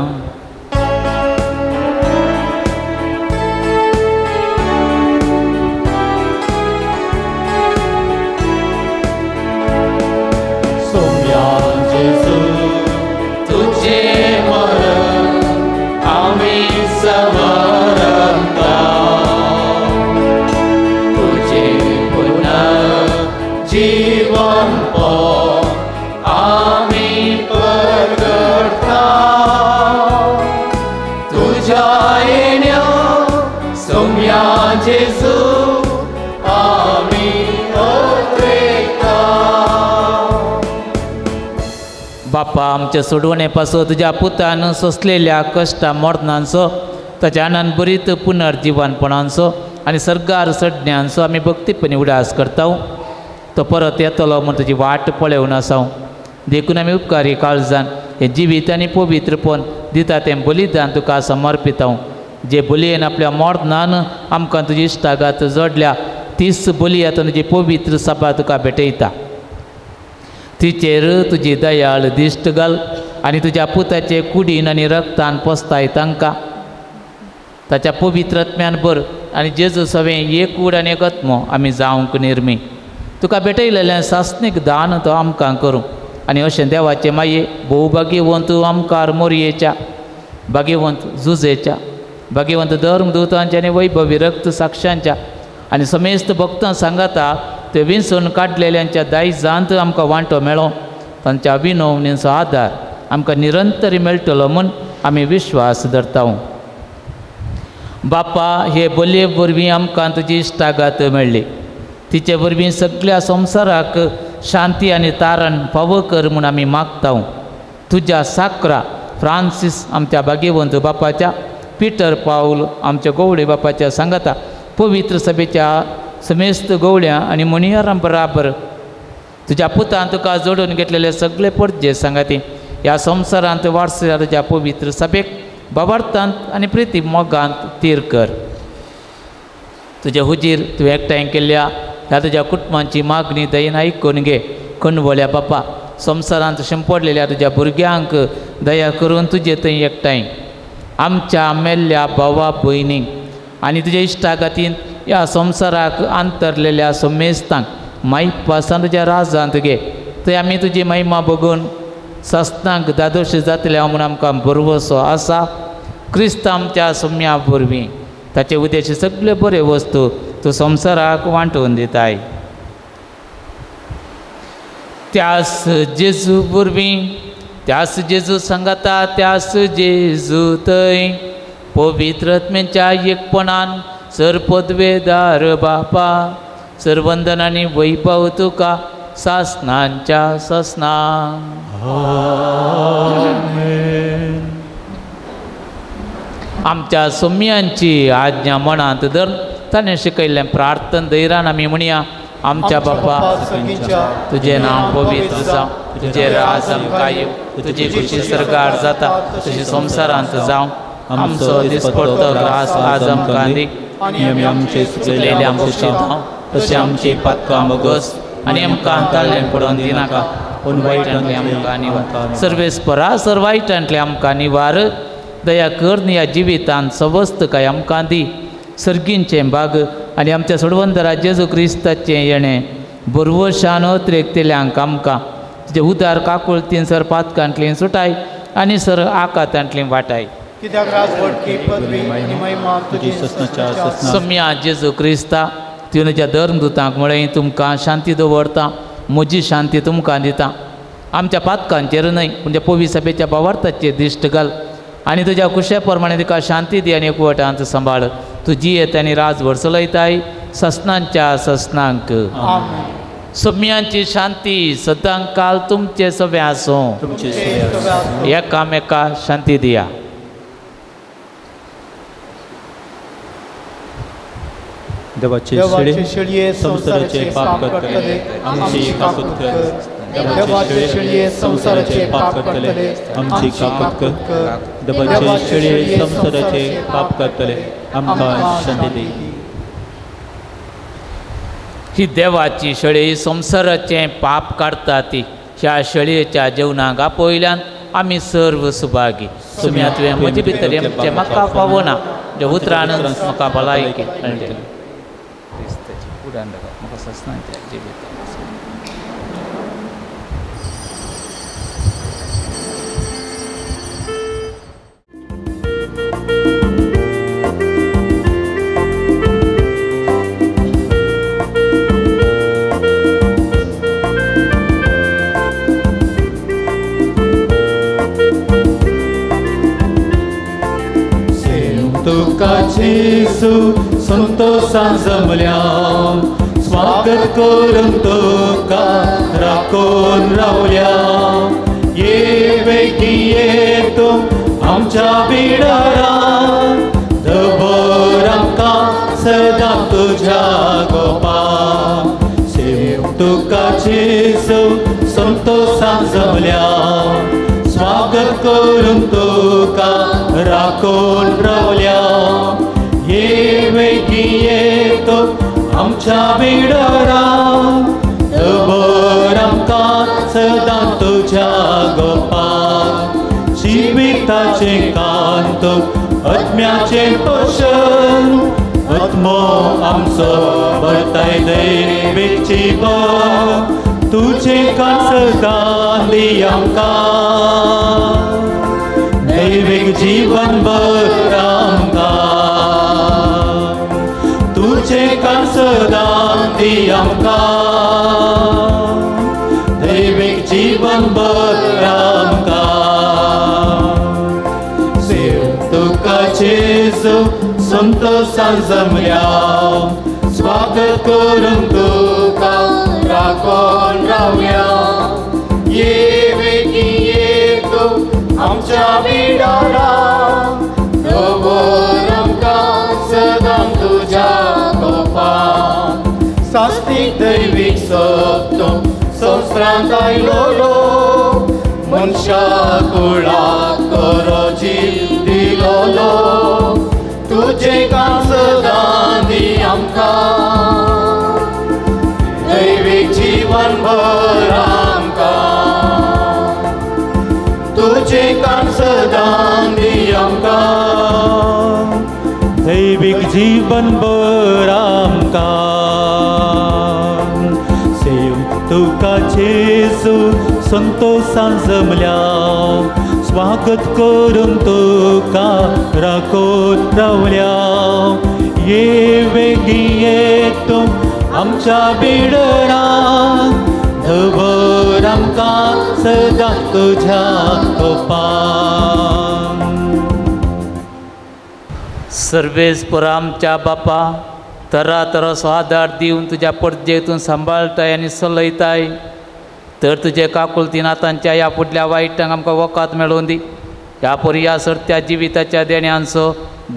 बापा, आमच्या सोडवणे पासून तुज्या पुतान सोंसलेल्या कश्टा मरणांचो, ताच्या आनंद बरीत पुनर्जिवनपणांचो आनी सर्गार सडण्यांचो आमी भक्तीपणी उडास करता. तो परत येतलो म्हूण तुजी वाट पळोवन आसा. देखून आमी उपकारी काळजान हें जिवीत आनी पवित्रपण दिता तें बलिदान तुका समर्पिता. जे बलयेन आपल्या मरणान आमकां तुजी इश्टागात जोडल्या तीच बली आतां तुजी पवित्र सभा तुका भेटयता. तिचेर तुजी दयाळ दिश्ट घाल आनी तुज्या पुताचे कुडीन आनी रक्तान पोसताय तांकां. ताच्या पवित्र आत्म्यान भर आनी जेजू सवें एक कूड आनी एक आत्मो आमी जावंक निर्मी. तुका भेटयलेलें सासणीक दान तो आमकां करूं आनी अशें देवाचे माये भोव भाग्यवंत आमकार मोरयेच्या, भाग्यवंत जुजेच्या, भाग्यवंत धर्मदूतांच्या आनी वैभवी रक्त साक्षांच्या आनी समेस्त भक्तां सांगाता ते विंचून काडलेल्यांच्या दायजांत आमकां वांटो मेळो. तांच्या विनवणींचो आदार आमकां निरंतर मेळटलो म्हूण आमी विश्वास धरता. बापा, हे बलये वरवीं आमकां तुजी इश्टागात मेळ्ळी. तिचे वरवीं सगळ्या संवसाराक शांती आनी तारण फावो कर म्हूण आमी मागता. तुज्या साकरा फ्रांसीस आमच्या भाग्यवंत बापाच्या, पिटर पावल आमच्या गवळे बापाच्या सांगाता पवित्र सभेच्या समेस्त गवळ्या आनी मुनियारां बराबर तुज्या पुतान तुका जोडून घेतलेले सगळे परजे सांगाती ह्या संवसारांत वारसदार तुज्या पवित्र सभेक बाबार्थांत आनी प्रिती मोगांत तीर कर. तुजे हुजीर तुवें एकठांय केल्ल्या ह्या तुज्या कुटुंबांची मागणी दयेन आयकून घे. कणवळ्या बापा, संवसारांत शिंपडलेल्या तुज्या भुरग्यांक दया करून तुजे थंय एकठांय आमच्या मेल्ल्या भावा भयणींक आनी तुज्या इश्टागातीन ह्या संवसाराक अंतरलेल्या समेस्तांक मायपासान तुज्या राजांत घे. थंय आमी तुजी महिमा बघून सस्नांक दादोश जातले म्हूण आमकां भरवसो आसा. क्रिस्त आमच्या सम्या वरवीं ताचे उद्देश सगळे बरे वस्तू तूं संवसाराक वांटून दिताय. त्यास जेजू वरवीं, त्यास जेजू सांगाता, त्यास जेजू थंय पवित्र आत्म्याच्या एकपणान सर पदवेदार बापा, सरवंदन आनी वैभव तुका सासनांच्या सासना. आमच्या सोम्यांची आज्ञा मनांत धर ताणें शिकयल्लें प्रार्थन धैर्यान आमी म्हणया. आमच्या बापा, तुजें नांव पवित्र जावं, तुजें राज आमकां येवं, तुजी खुशी सरकार जाता तशी संवसारांत जावं. आमचो दिसपडतो ग्रास आज आमकां दी, आनी आमचे चुकलेल्या बक्षितां तशें आमची पातकां बोगस आनी आमकां ताळ्ळें पडोवन दिनाका, पूण वायटांतलें आमकां निवार. सर्वेस्परा सर वायटांतलें आमकां निवार. दया कर ह्या जिवितांत सवस्तकाय आमकां दी. सर्गींचें भाग आनी आमच्या सोडवंतरा जेजू क्रिस्ताचें येणें बरवशान अत्रेकतेल्यांक आमकां तुजे उदार काकुळतीन सर पातकांतलीं सुटाय आनी सर आकातांतलीं वाटाय. कित्याक राजवटकी पदवी आनी महिमा तुजी सम्या जेजू क्रिस्ता, तुवें तुज्या धर्मदूतांक म्हळें तुमकां शांती दवरता, म्हजी शांती तुमकां दिता. आमच्या पातकांचेर न्हय पूण त्या पवित्र सभेच्या भावार्थाचेर दिश्ट घाल आनी तुज्या कुशे प्रमाणे तुका शांती दी आनी एकवटांत सांबाळ. तुजी येत आनी राजवट चलयताय ससनांच्या ससनांक. सम्यांची शांती सदां काल तुमचे सगळें आसूं. एकामेका शांती दिया. देवाचे शेळये संवसाराचे पाप करतले आमची काकूत कर. देवाचे शेळये संवसाराचे पाप करतले आमची काकूत कर. देवाचे शेळये संवसाराचे पाप करतले आमकां शांती दी. ही देवाची शेळी संवसाराचें पाप काडटा ती ह्या शेळयेच्या जेवणाक आपयल्यान आमी सर्व सुभागी. सुम्या तुवें म्हजे भितर आमचें म्हाका पावना जे उतरान म्हाका भलायकी मेळटली. म्हाका ससनाच्या जिवीत तुका जेजू संतोषान जमल्या स्वागत करून तुका राखून रावल्या. ये बेगी ये तूं आमच्या बिडारान दवर आमकां सदां तुज्या गोपान. सेव तुका जेजू संतोषान जमल्या स्वागत करून तुका राखून रावल्या. ये वेगी ये तूं आमच्या बिडारान दवर आमकां सदां तुज्या गोपान. जिविताचें कांत आत्म्याचें पोशण आत्मो आमचो भरताय दैवीक जीवन तुजें कान सदां दी आमकां दैवीक जीवन भर आमकां. तुजें कान सदां दी आमकां दैवीक जीवन भर आमकां. सेव तुका जेजू संतोषान जमल्या स्वागत करून तुका राखून रावया. ये वेगी ये तूं आमच्या बिडारान दवर आमकां सदां तुज्या गोपान. सास्तीक दैवीक सत्व संवसारांत आयलोलो मनशा कुळाक बरो जीव दिलोलो तुजें काम सदां दी आमकां दैवीक जीवन भर आमकां. तुजें काम सदां दी आमकां दैवीक जीवन भर आमकां. सेव तुका जेजू संतोषान जमल्या स्वागत करून तुका राखून रावल्या. ये वेगी ये तूं आमच्या बिडरान दवर आमकां सदां तुज्या गोपान. सर्वेस्पर आमच्या बापा तरा तराचो आदार दिवन तुज्या पडजेतून सांबाळटाय आनी सलयताय तर तुजे काकुळतीन आतांच्या ह्या फुडल्या वायटांक आमकां वखद मेळोवन दी. ह्या परी ह्या सरत्या जिविताच्या देण्यांचो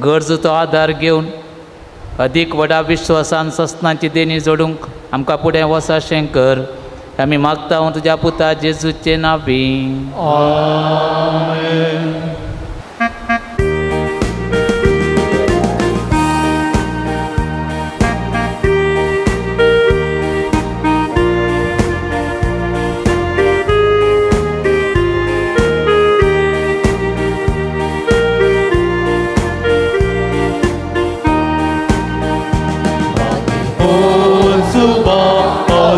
गरजो आदार घेवन अदीक व्हडा विश्वासान सस्नाची देणी जोडूंक आमकां फुडें वसाशें कर. आमी मागता तुज्या पुता जेजूचे नांवी. आमेन.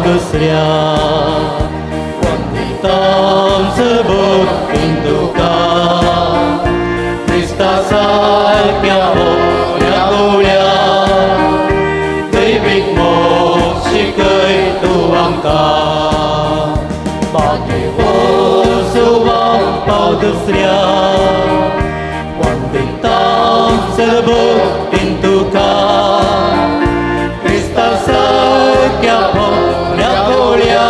दुसऱ्या वंदितां सबोतीन तुका क्रिस्ता सारक्या होण्या गोळ्या दैवीक मोग शिकय तूं आमकां. बाकी वोसुवा पाव दुसऱ्या वंदितां सबोतीन तुका क्रिस्ता सारक्या होण्या गोळ्या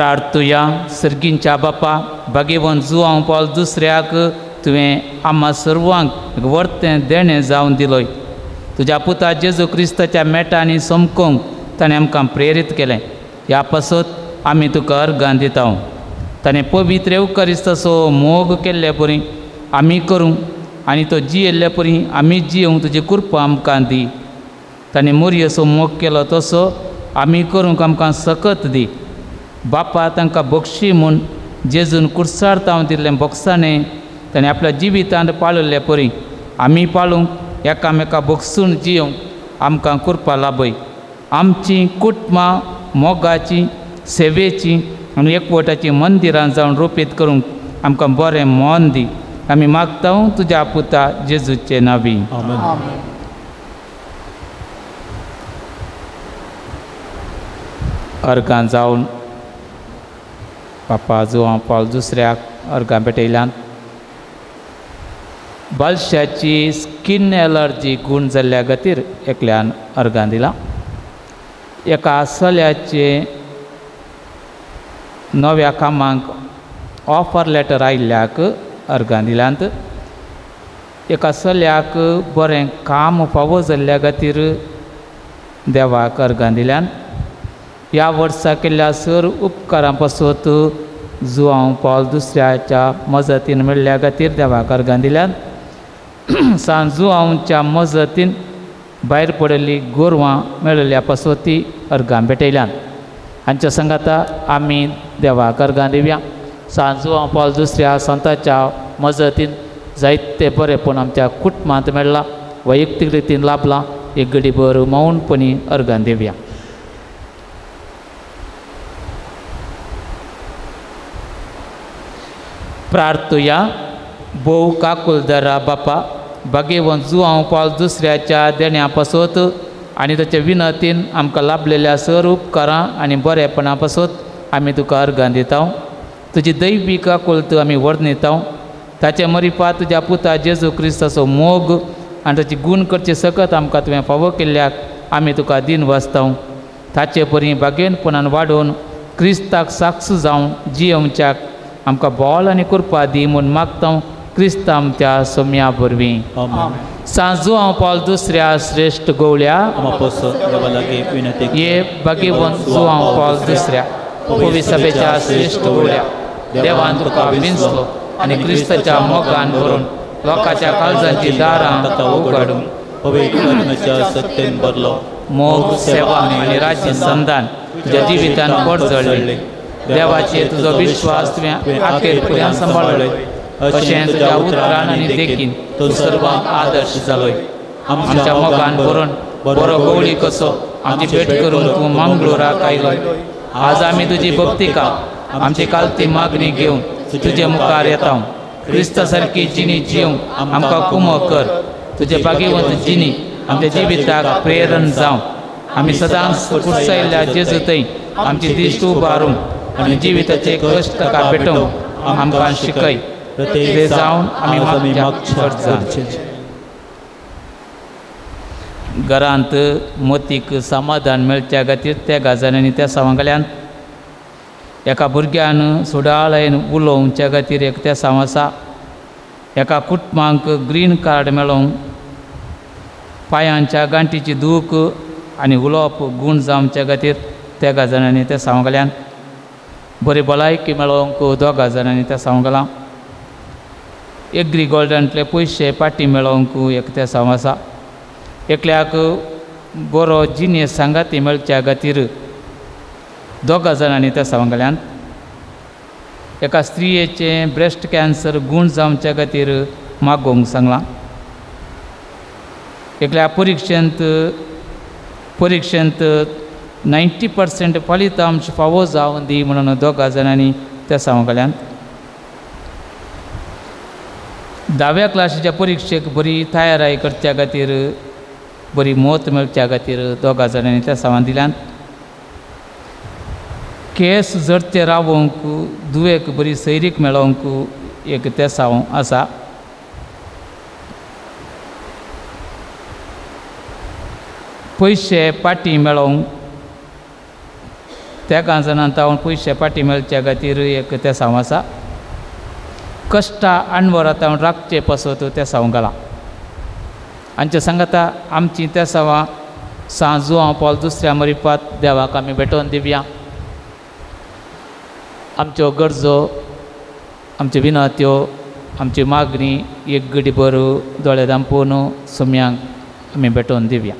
प्रार्थुया. सर्गींच्या बापा, भागेवन जुवांव पावल दुसऱ्याक तुवें आम्हा सर्वांक वर्तें देणें जावन दिलोय. तुज्या पुता जेजू क्रिस्ताच्या मेटांनी समकोंक ताणें आमकां प्रेरीत केलें. ह्या पासत आमी तुका अर्गां दिता. ताणें पवित्र येवकारिस्ताचो मोग केल्ले परी आमी करूंक आनी तो जियेल्ले परी आमी जियोंक तुजी कृपा आमकां दी. ताणें मोरयेचो मोग केलो तसो आमी करूंक आमकां सकत दी. बापा, तांकां बक्षी म्हूण जेजून कुर्सार तावन दिल्लें बोक्साणें ताणें आपल्या जिवितांत पाळिल्ले परी आमी पाळूंक एकामेका बक्षून जियोंक आमकां कृपा लाभय. आमचीं कुटुंबां मोगाचीं, सेवेचीं आनी एकवटाचीं मंदिरां जावन रोपीत करूंक आमकां बरें मन दी. आमी मागता तुज्या पुता जेजूचे नांवी. अर्गां जावन पापा जुवांव पावल दुसऱ्याक अर्गां पेटयल्यान. बालशाची स्कीन एलर्जी गूण जाल्ल्या खातीर एकल्यान अर्गां दिलां. एका चल्याचे नव्या कामाक ऑफर लेटर आयिल्ल्याक अर्गां दिल्यांत. एका चल्याक बरें काम फावो जाल्ल्या खातीर देवाक अर्गां दिल्यान. ह्या वर्सा केल्ल्या सर उपकारां पासत जुवांव पावल दुसऱ्याच्या मजतीन मेळ्ळ्या खातीर देवाक अर्गां दिल्यान. सान जुवांवच्या मजतीन भायर पडिल्ली गोरवां मेळिल्ल्या पासत ती अर्गां भेटयल्यान. हांच्या सांगाता आमी देवाक अर्गां दिवया. सान जुवांव पावल दुसऱ्या संताच्या मजतीन जायते बरेंपण आमच्या कुटुंबांत मेळ्ळां, वैयक्तीक रितीन लाभलां. एक घडीभर मौनपणी अर्गां दिवया. प्रार्थुया. भोव काकुलदारा बापा, भागेवन जुवांव पावल दुसऱ्याच्या देण्या पासत आनी ताच्या विनतीन आमकां लाभलेल्या सर उपकारां आनी बरेपणा पासत आमी तुका अर्गां दिता. तुजी दैवी काकुळत आमी वर्णिता. ताचे मरिपा तुज्या पुता जेजू क्रिस्ताचो मोग आनी ताची गूण करचे सकत आमकां तुवें फावो केल्ल्याक आमी तुका दीन वाचता. ताचे परी भागेनपणान वाडोवन क्रिस्ताक साक्ष जावन जियोवच्याक आमकां बोल आनी कृपा दी म्हूण मागता क्रिस्त आमच्या सोम्या वरवीं. सांजू हांव पावल दुसऱ्या श्रेश्ठ गवळ्या ये भाग्यवंत जुआंव पावल दुसऱ्या पवित्र सभेच्या श्रेश्ठ गवळ्या देवान तुका विंचलो आनी क्रिस्ताच्या मोगान भरून लोकांच्या काळजांची दारां उगडून मोग सेवा आनी राज्य संधान तुज्या जिवितान परजळ्ळें. देवाचेर तुजो विश्वास तुवें आखेर पर्यंत सांबाळ्ळो अशें तुज्या उतरान आनी देखीन तूं सर्वांक आदर्श जालोय. आमच्या मोगान भरून बरो गवळी कसो आमची भेट करूंक तूं मंगळुराक आयलो. आज आमी तुजी भक्तिका आमची कालती मागणी घेवन तुजे मुखार येता. क्रिस्ता सारकी जिणी जिवंक आमकां कुमो कर. तुजे भाग्यवंत जिणी आमच्या जिविताक प्रेरण जावं. आमी सदांच कुर्सायल्ल्या जेजू थंय आमची दिश्ट उबारूंक आनी जिविताचे कश्ट ताका पेटोवंक आमकां शिकय. ते जावन आमी मागच्या. घरांत मोतीक समाधान मेळच्या खातीर त्या गाजांनी त्या सावांगल्यान एका भुरग्यान सुडाळायन उलोवच्या खातीर एक त्या साव आसा. एका कुटुंबांक ग्रीन कार्ड मेळोवंक पांयांच्या गांठीची दूख आनी उलोवप गूण जावच्या खातीर त्या गाजांनी त्या सावंगल्यान बरी भलायकी मेळोवंक दोगा जाणांनी त्या सावंगलां. एग्री गोल्डांतले पयशे पाटी मेळोवंक एक त्या साव आसा. एकल्याक बरो जिनियस सांगाती मेळच्या खातीर दोगा जाणांनी त्या सावंगल्यान. एका स्त्रियेचें ब्रेस्ट कॅन्सर गूण जावच्या खातीर मागोवंक सांगलां. एकल्या परिक्षेंत 90% फलितांश फावो जावन दी म्हणून दोगा जाणांनी त्या सावंगल्यान. धाव्या क्लासीच्या परिक्षेक बरी तयाराय करच्या खातीर बरी मत मेळच्या खातीर दोगा जाणांनी त्या सावान दिल्यान. केस जरते रावोवंक दुवेक बरी सैरीक मेळोवंक एक ते साव आसा. पयशे पाटी मेळोवंक त्या जाणां तावन पयशे पाटी मेळच्या खातीर एक तेसांव आसा. कश्टां अणवरां तावन राखचे पासत तेसांव घालां. आमच्या सांगाता आमची तेसांवां सांत जुआंव पावल दुसऱ्या मरिपात देवाक आमी भेटोवन दिवया. आमच्यो गरजो, आमच्यो विनत्यो, आमची मागणी एक गडी बरो दोळे दांपून सुम्यांक आमी भेटोवन दिवया.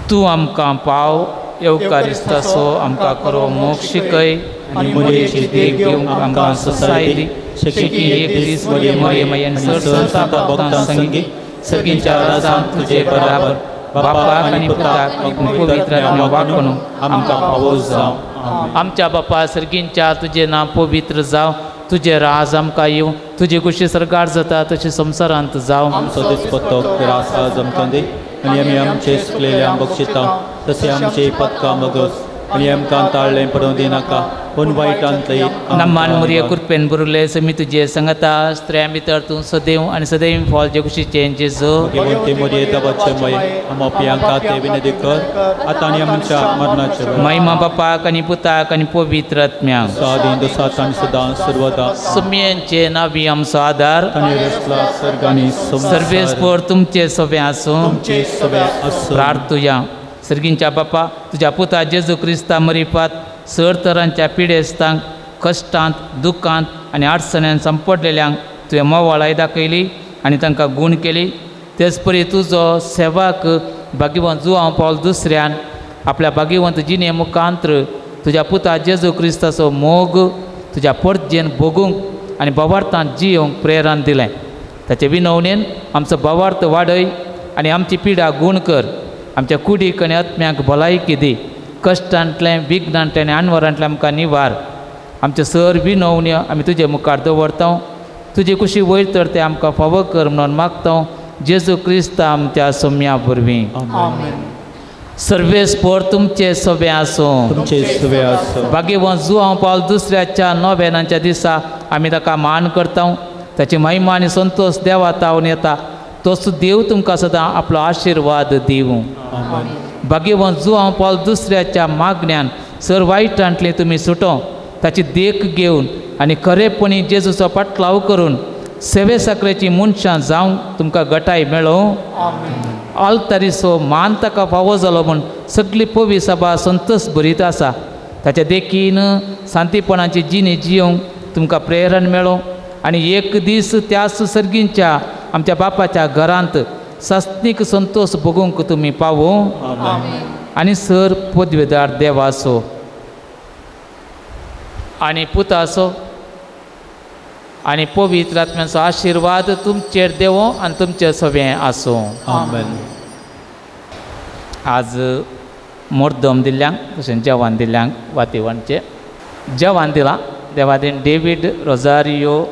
तूं आमकां पाव येवकारिस्ताचो आमकां करो मोग शिकय आनी मोरयेची देख घेवंक आमकां सोसाय दी. शेकी एक दीस मरियमायेन सर भक्तां संगी सगळींच्या राजांत तुजे बराबर बापाक आनी पुताक आनी पवित्र आत्म्याक वांटून आमकां फावो जावं. आमच्या बापा सर्गींच्या तुजें नांव पवित्र जावं, तुजें राज आमकां येवं, तुजी खुशी सरकार जाता तशी संवसारांत जावं. आमचो दिसपत्तो रास आज आमकां दी आनी आमी आमचे चुकलेल्यांक बक्षिता तशें आमचे पदकां बगस आनी आमकां ताळ्ळें पडोवं दिनाका पूण वायटांतले नम्मान मुरये कृपेन बुरले समी तुजे संगता स्त्रियां भितर तूं सदैव आनी सदैव फॉल जे खुशीचें जेजू ते मुरये दबाचे मये आमोपियांका ते विनंती कर आतां आनी आमच्या मरणाचे वेळार. महिमा बापाक आनी पुताक आनी पवित्र आत्म्याक सादी दुसात आनी सदां सर्वदा. सुम्यांचे नावी आमचो आदार तांणी रचला सर्ग आनी सर्वेस्पर तुमचे सगळें आसूं. तुमचे सगळें आसूं. प्रार्थुया. सर्गींच्या बापा तुज्या पुता जेजू क्रिस्ता मरिपात सर तरांच्या पिडेस्तांक कश्टांत दुखांत आनी अडचण्यांत सांपडलेल्यांक तुवें मोवाळाय दाखयली आनी तांकां गूण केली. तेच परी तुजो सेवाक भाग्यवंत जुआंव पावल दुसऱ्यान आपल्या भाग्यवंत जिणे मुखांत्र तुज्या पुता जेजू क्रिस्ताचो मोग तुज्या परजेन भोगूंक आनी भावार्थान जियोवंक प्रेरण दिलें. ताचे विनवणेन आमचो भावार्थ वाडय आनी आमची पिडा गूण कर. आमच्या कुडीक आनी आत्म्याक भलायकी दी. कश्टांतलें विघ्नांतलें आनी अणवरांतलें आमकां निवार. आमचे सर विनवण्यो आमी तुजे मुखार दवरता. तुजी कुशी वयर तर तें आमकां फावो कर म्हणून मागता. जेजू क्रिस्त आमच्या सोम्या वरवीं. सर्वेस्पर तुमचे सगळें आसूं. तुमचे सगळें आसूं. भाग्यवंत जुआंव पावल दुसऱ्याच्या नोवेनाच्या दिसा आमी ताका मान करता. ताची महिमा आनी संतोश देवा तावन येता. तोच देव तुमकां सदां आपलो आशिर्वाद दिवं. भाग्यवंत जुआंव पावल दुसऱ्याच्या मागण्यान सर वायटांतलें तुमी सुटो ताची देख घेवन आनी खरेपणी जेजूचो पाटलाव करून सेवे साकरेची मनशां जावंक तुमकां गटाय मेळों. आल्तारीचो मान ताका फावो जालो म्हूण सगळी पवी सभा संतोष भरीत आसा. ताच्या देखीन शांतीपणाची जिणी जियोवंक तुमकां प्रेरण मेळों आनी एक दीस त्याच सर्गींच्या आमच्या बापाच्या घरांत सासणीक संतोष भोगूंक तुमी पावो. आनी सर पदवेदार देवाचो आनी पुताचो आनी पवित्र आत्म्याचो आशिर्वाद तुमचेर देवो आनी तुमचे सगळें आसूं. आज मोर्दम दिल्ल्यांक तशें जेवण दिल्ल्यांक वातीवणचें जेवण दिलां Devadin David Rosario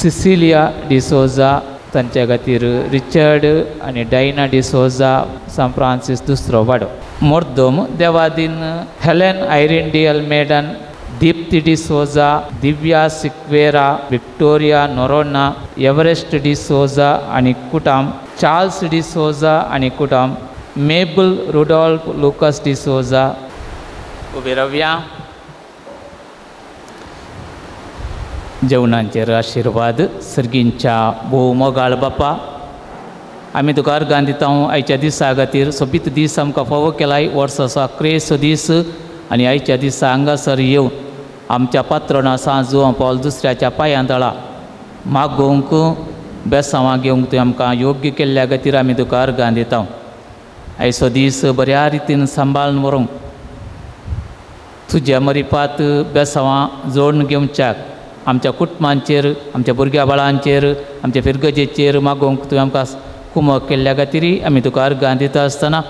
Sicilia D'Souza तांच्या खातीर रिचर्ड आनी डायना डिसोजा सांत फ्रांसीस दुसरो वाडो. मोर्दम Devadin Helen Irene D Almeida Deepti D'Souza Divya Sequeira Victoria Noronha Everest D'Souza आनी कुटाम चार्ल्स डिसोजा आनी कुटाम मेबल रुडॉल्फ लुकस डिसोजा. उबे रावया. जेवणांचेर आशिर्वाद. सर्गींच्या भोव मोगाळ बापा आमी तुका अर्गां दिता आयच्या दिसा खातीर. सोबीत दीस आमकां फावो केलाय वर्साचो क्रेसो दीस आनी आयच्या दिसा हांगासर येवन आमच्या पात्रोणा सांत जुआंव पावल दुसऱ्याच्या पांयां तळा मागोवंक बेसांवां घेवंक तुवें आमकां योग्य केल्ल्या खातीर आमी तुका अर्गां दिता. आयचो दीस बऱ्या रितीन सांबाळून व्हरूंक तुज्या मरिपात बेसांवां जोडून घेवच्याक आमच्या कुटुंबांचेर आमच्या भुरग्या बाळांचेर आमच्या फिरगजेचेर मागोवंक तुवें आमकां कुमक केल्ल्या खातीर आमी तुका अर्गां दिता आसतना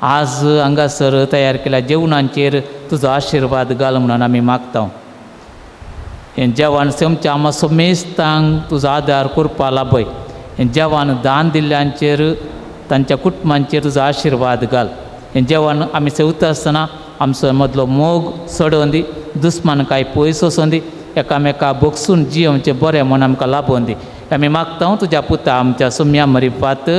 आज हांगासर तयार केल्या जेवणांचेर तुजो आशिर्वाद घाल म्हणून आमी मागता. हें जेवण समच्या आमा समेस्तांक तुजो आदार करपा लाभय. हें जेवण दान दिल्ल्यांचेर तांच्या कुटुंबांचेर तुजो आशिर्वाद घाल. हें जेवण आमी सेवता आसतना आमचो मदलो मोग चडोवन दी, दुस्मान कांय पयस वचोन दी, एकामेका बोगसून जियोवचें बरें म्हूण आमकां लाभोवन दी. आमी मागता तुज्या पुता आमच्या सुम्या मरिपात.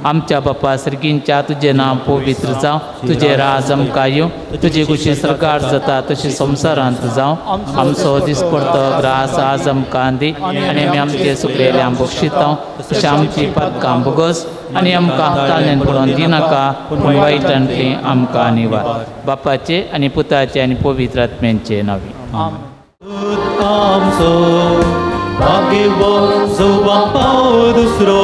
आमच्या बापा सर्गींच्या तुजें नांव पवित्र जावं, तुजें राज आमकां येवं, तुजी खुशी सरकार जाता तशी संवसारांत जावं. आमचो दिसपडतो ग्रास आज आमकां दी आनी आमी आमचे सुकलेले बक्षिता तशें आमची पातकां भोगस आनी आमकां ताळ्यान पडोवन दिनाका पूण वायटांतली आमकां निवार. बापाचे आनी पुताचे आनी पवित्र आत्म्यांचे नांवी. आमचो भाग्यवान जुवां पाव दुसरो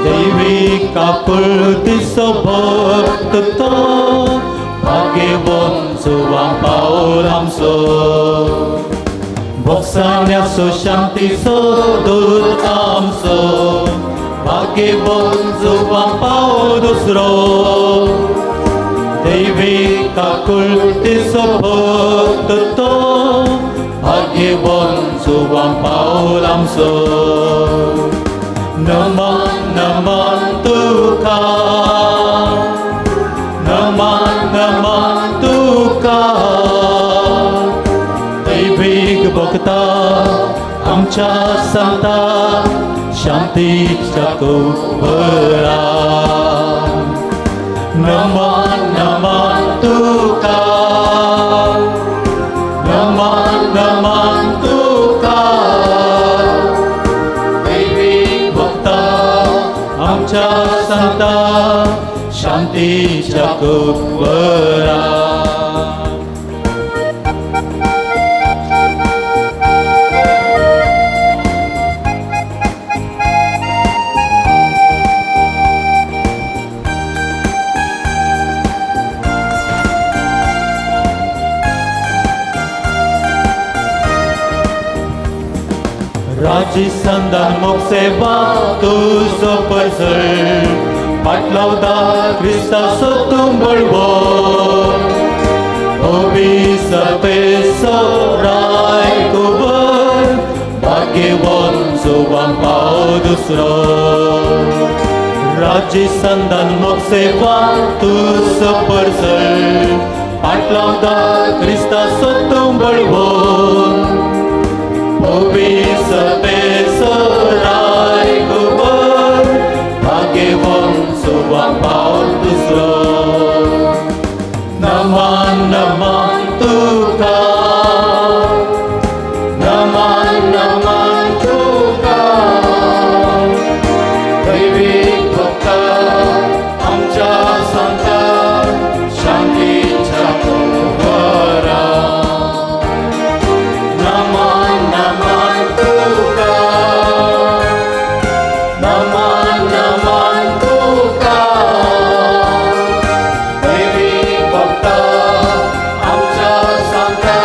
दैवी काकुळतीचो भक्त तो भाग्यवान जुवां पावल आमचो. भोगसाण्याचो शांतीचो दूत आमचो भाग्यवान जुवां पाव दुसरो दैवी काकुळतीचो भक्त तो भाग्यवान जुवां पावल आमचो. नमन नमन तुका, नमन नमन तुका, दैवीक भक्ता आमच्या संता शांतीच्या कुंवरा. नमन नमन तुका, नमन नमन तुका, दैवी भक्ता आमच्या संता शांतीच्या कुंवरा. राजी संदान मोग सेवा तुजो परजळ पाटलावदा क्रिस्ताचो तूं बळवो ओबिसपेचो राय कुंवर भाग्यवान जुवां पाव दुसरो. राजी संदान मोग सेवा तुजो परजळ पाटलावदा क्रिस्ताचो तूं बळवो ओबिसपेचो राय कुंवर भाग्यवान जुवां पाव दुसरो. नमन नमन तुका, नमन नमन तुका, दैवी भक्ता आमच्या संता शांतीच्या कुंवरा. नमन नमन तुका, नमन नमन तुका, दैवी भक्ता आमच्या संता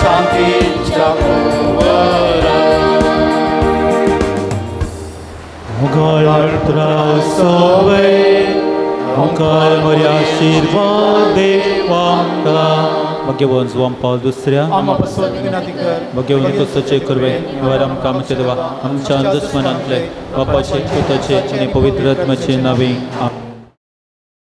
शांतीच्या कुंवरा. मुखार मरी आशीर्वाद देवांका. भाग्यवान जुवां पावल दुसऱ्या भाग्यवान कसचे करवे निवार आमकां आमचे देवा आमच्या दुस्मनांतले बापाचे पुताचे आनी पवित्र आत्म्याचे नांवी.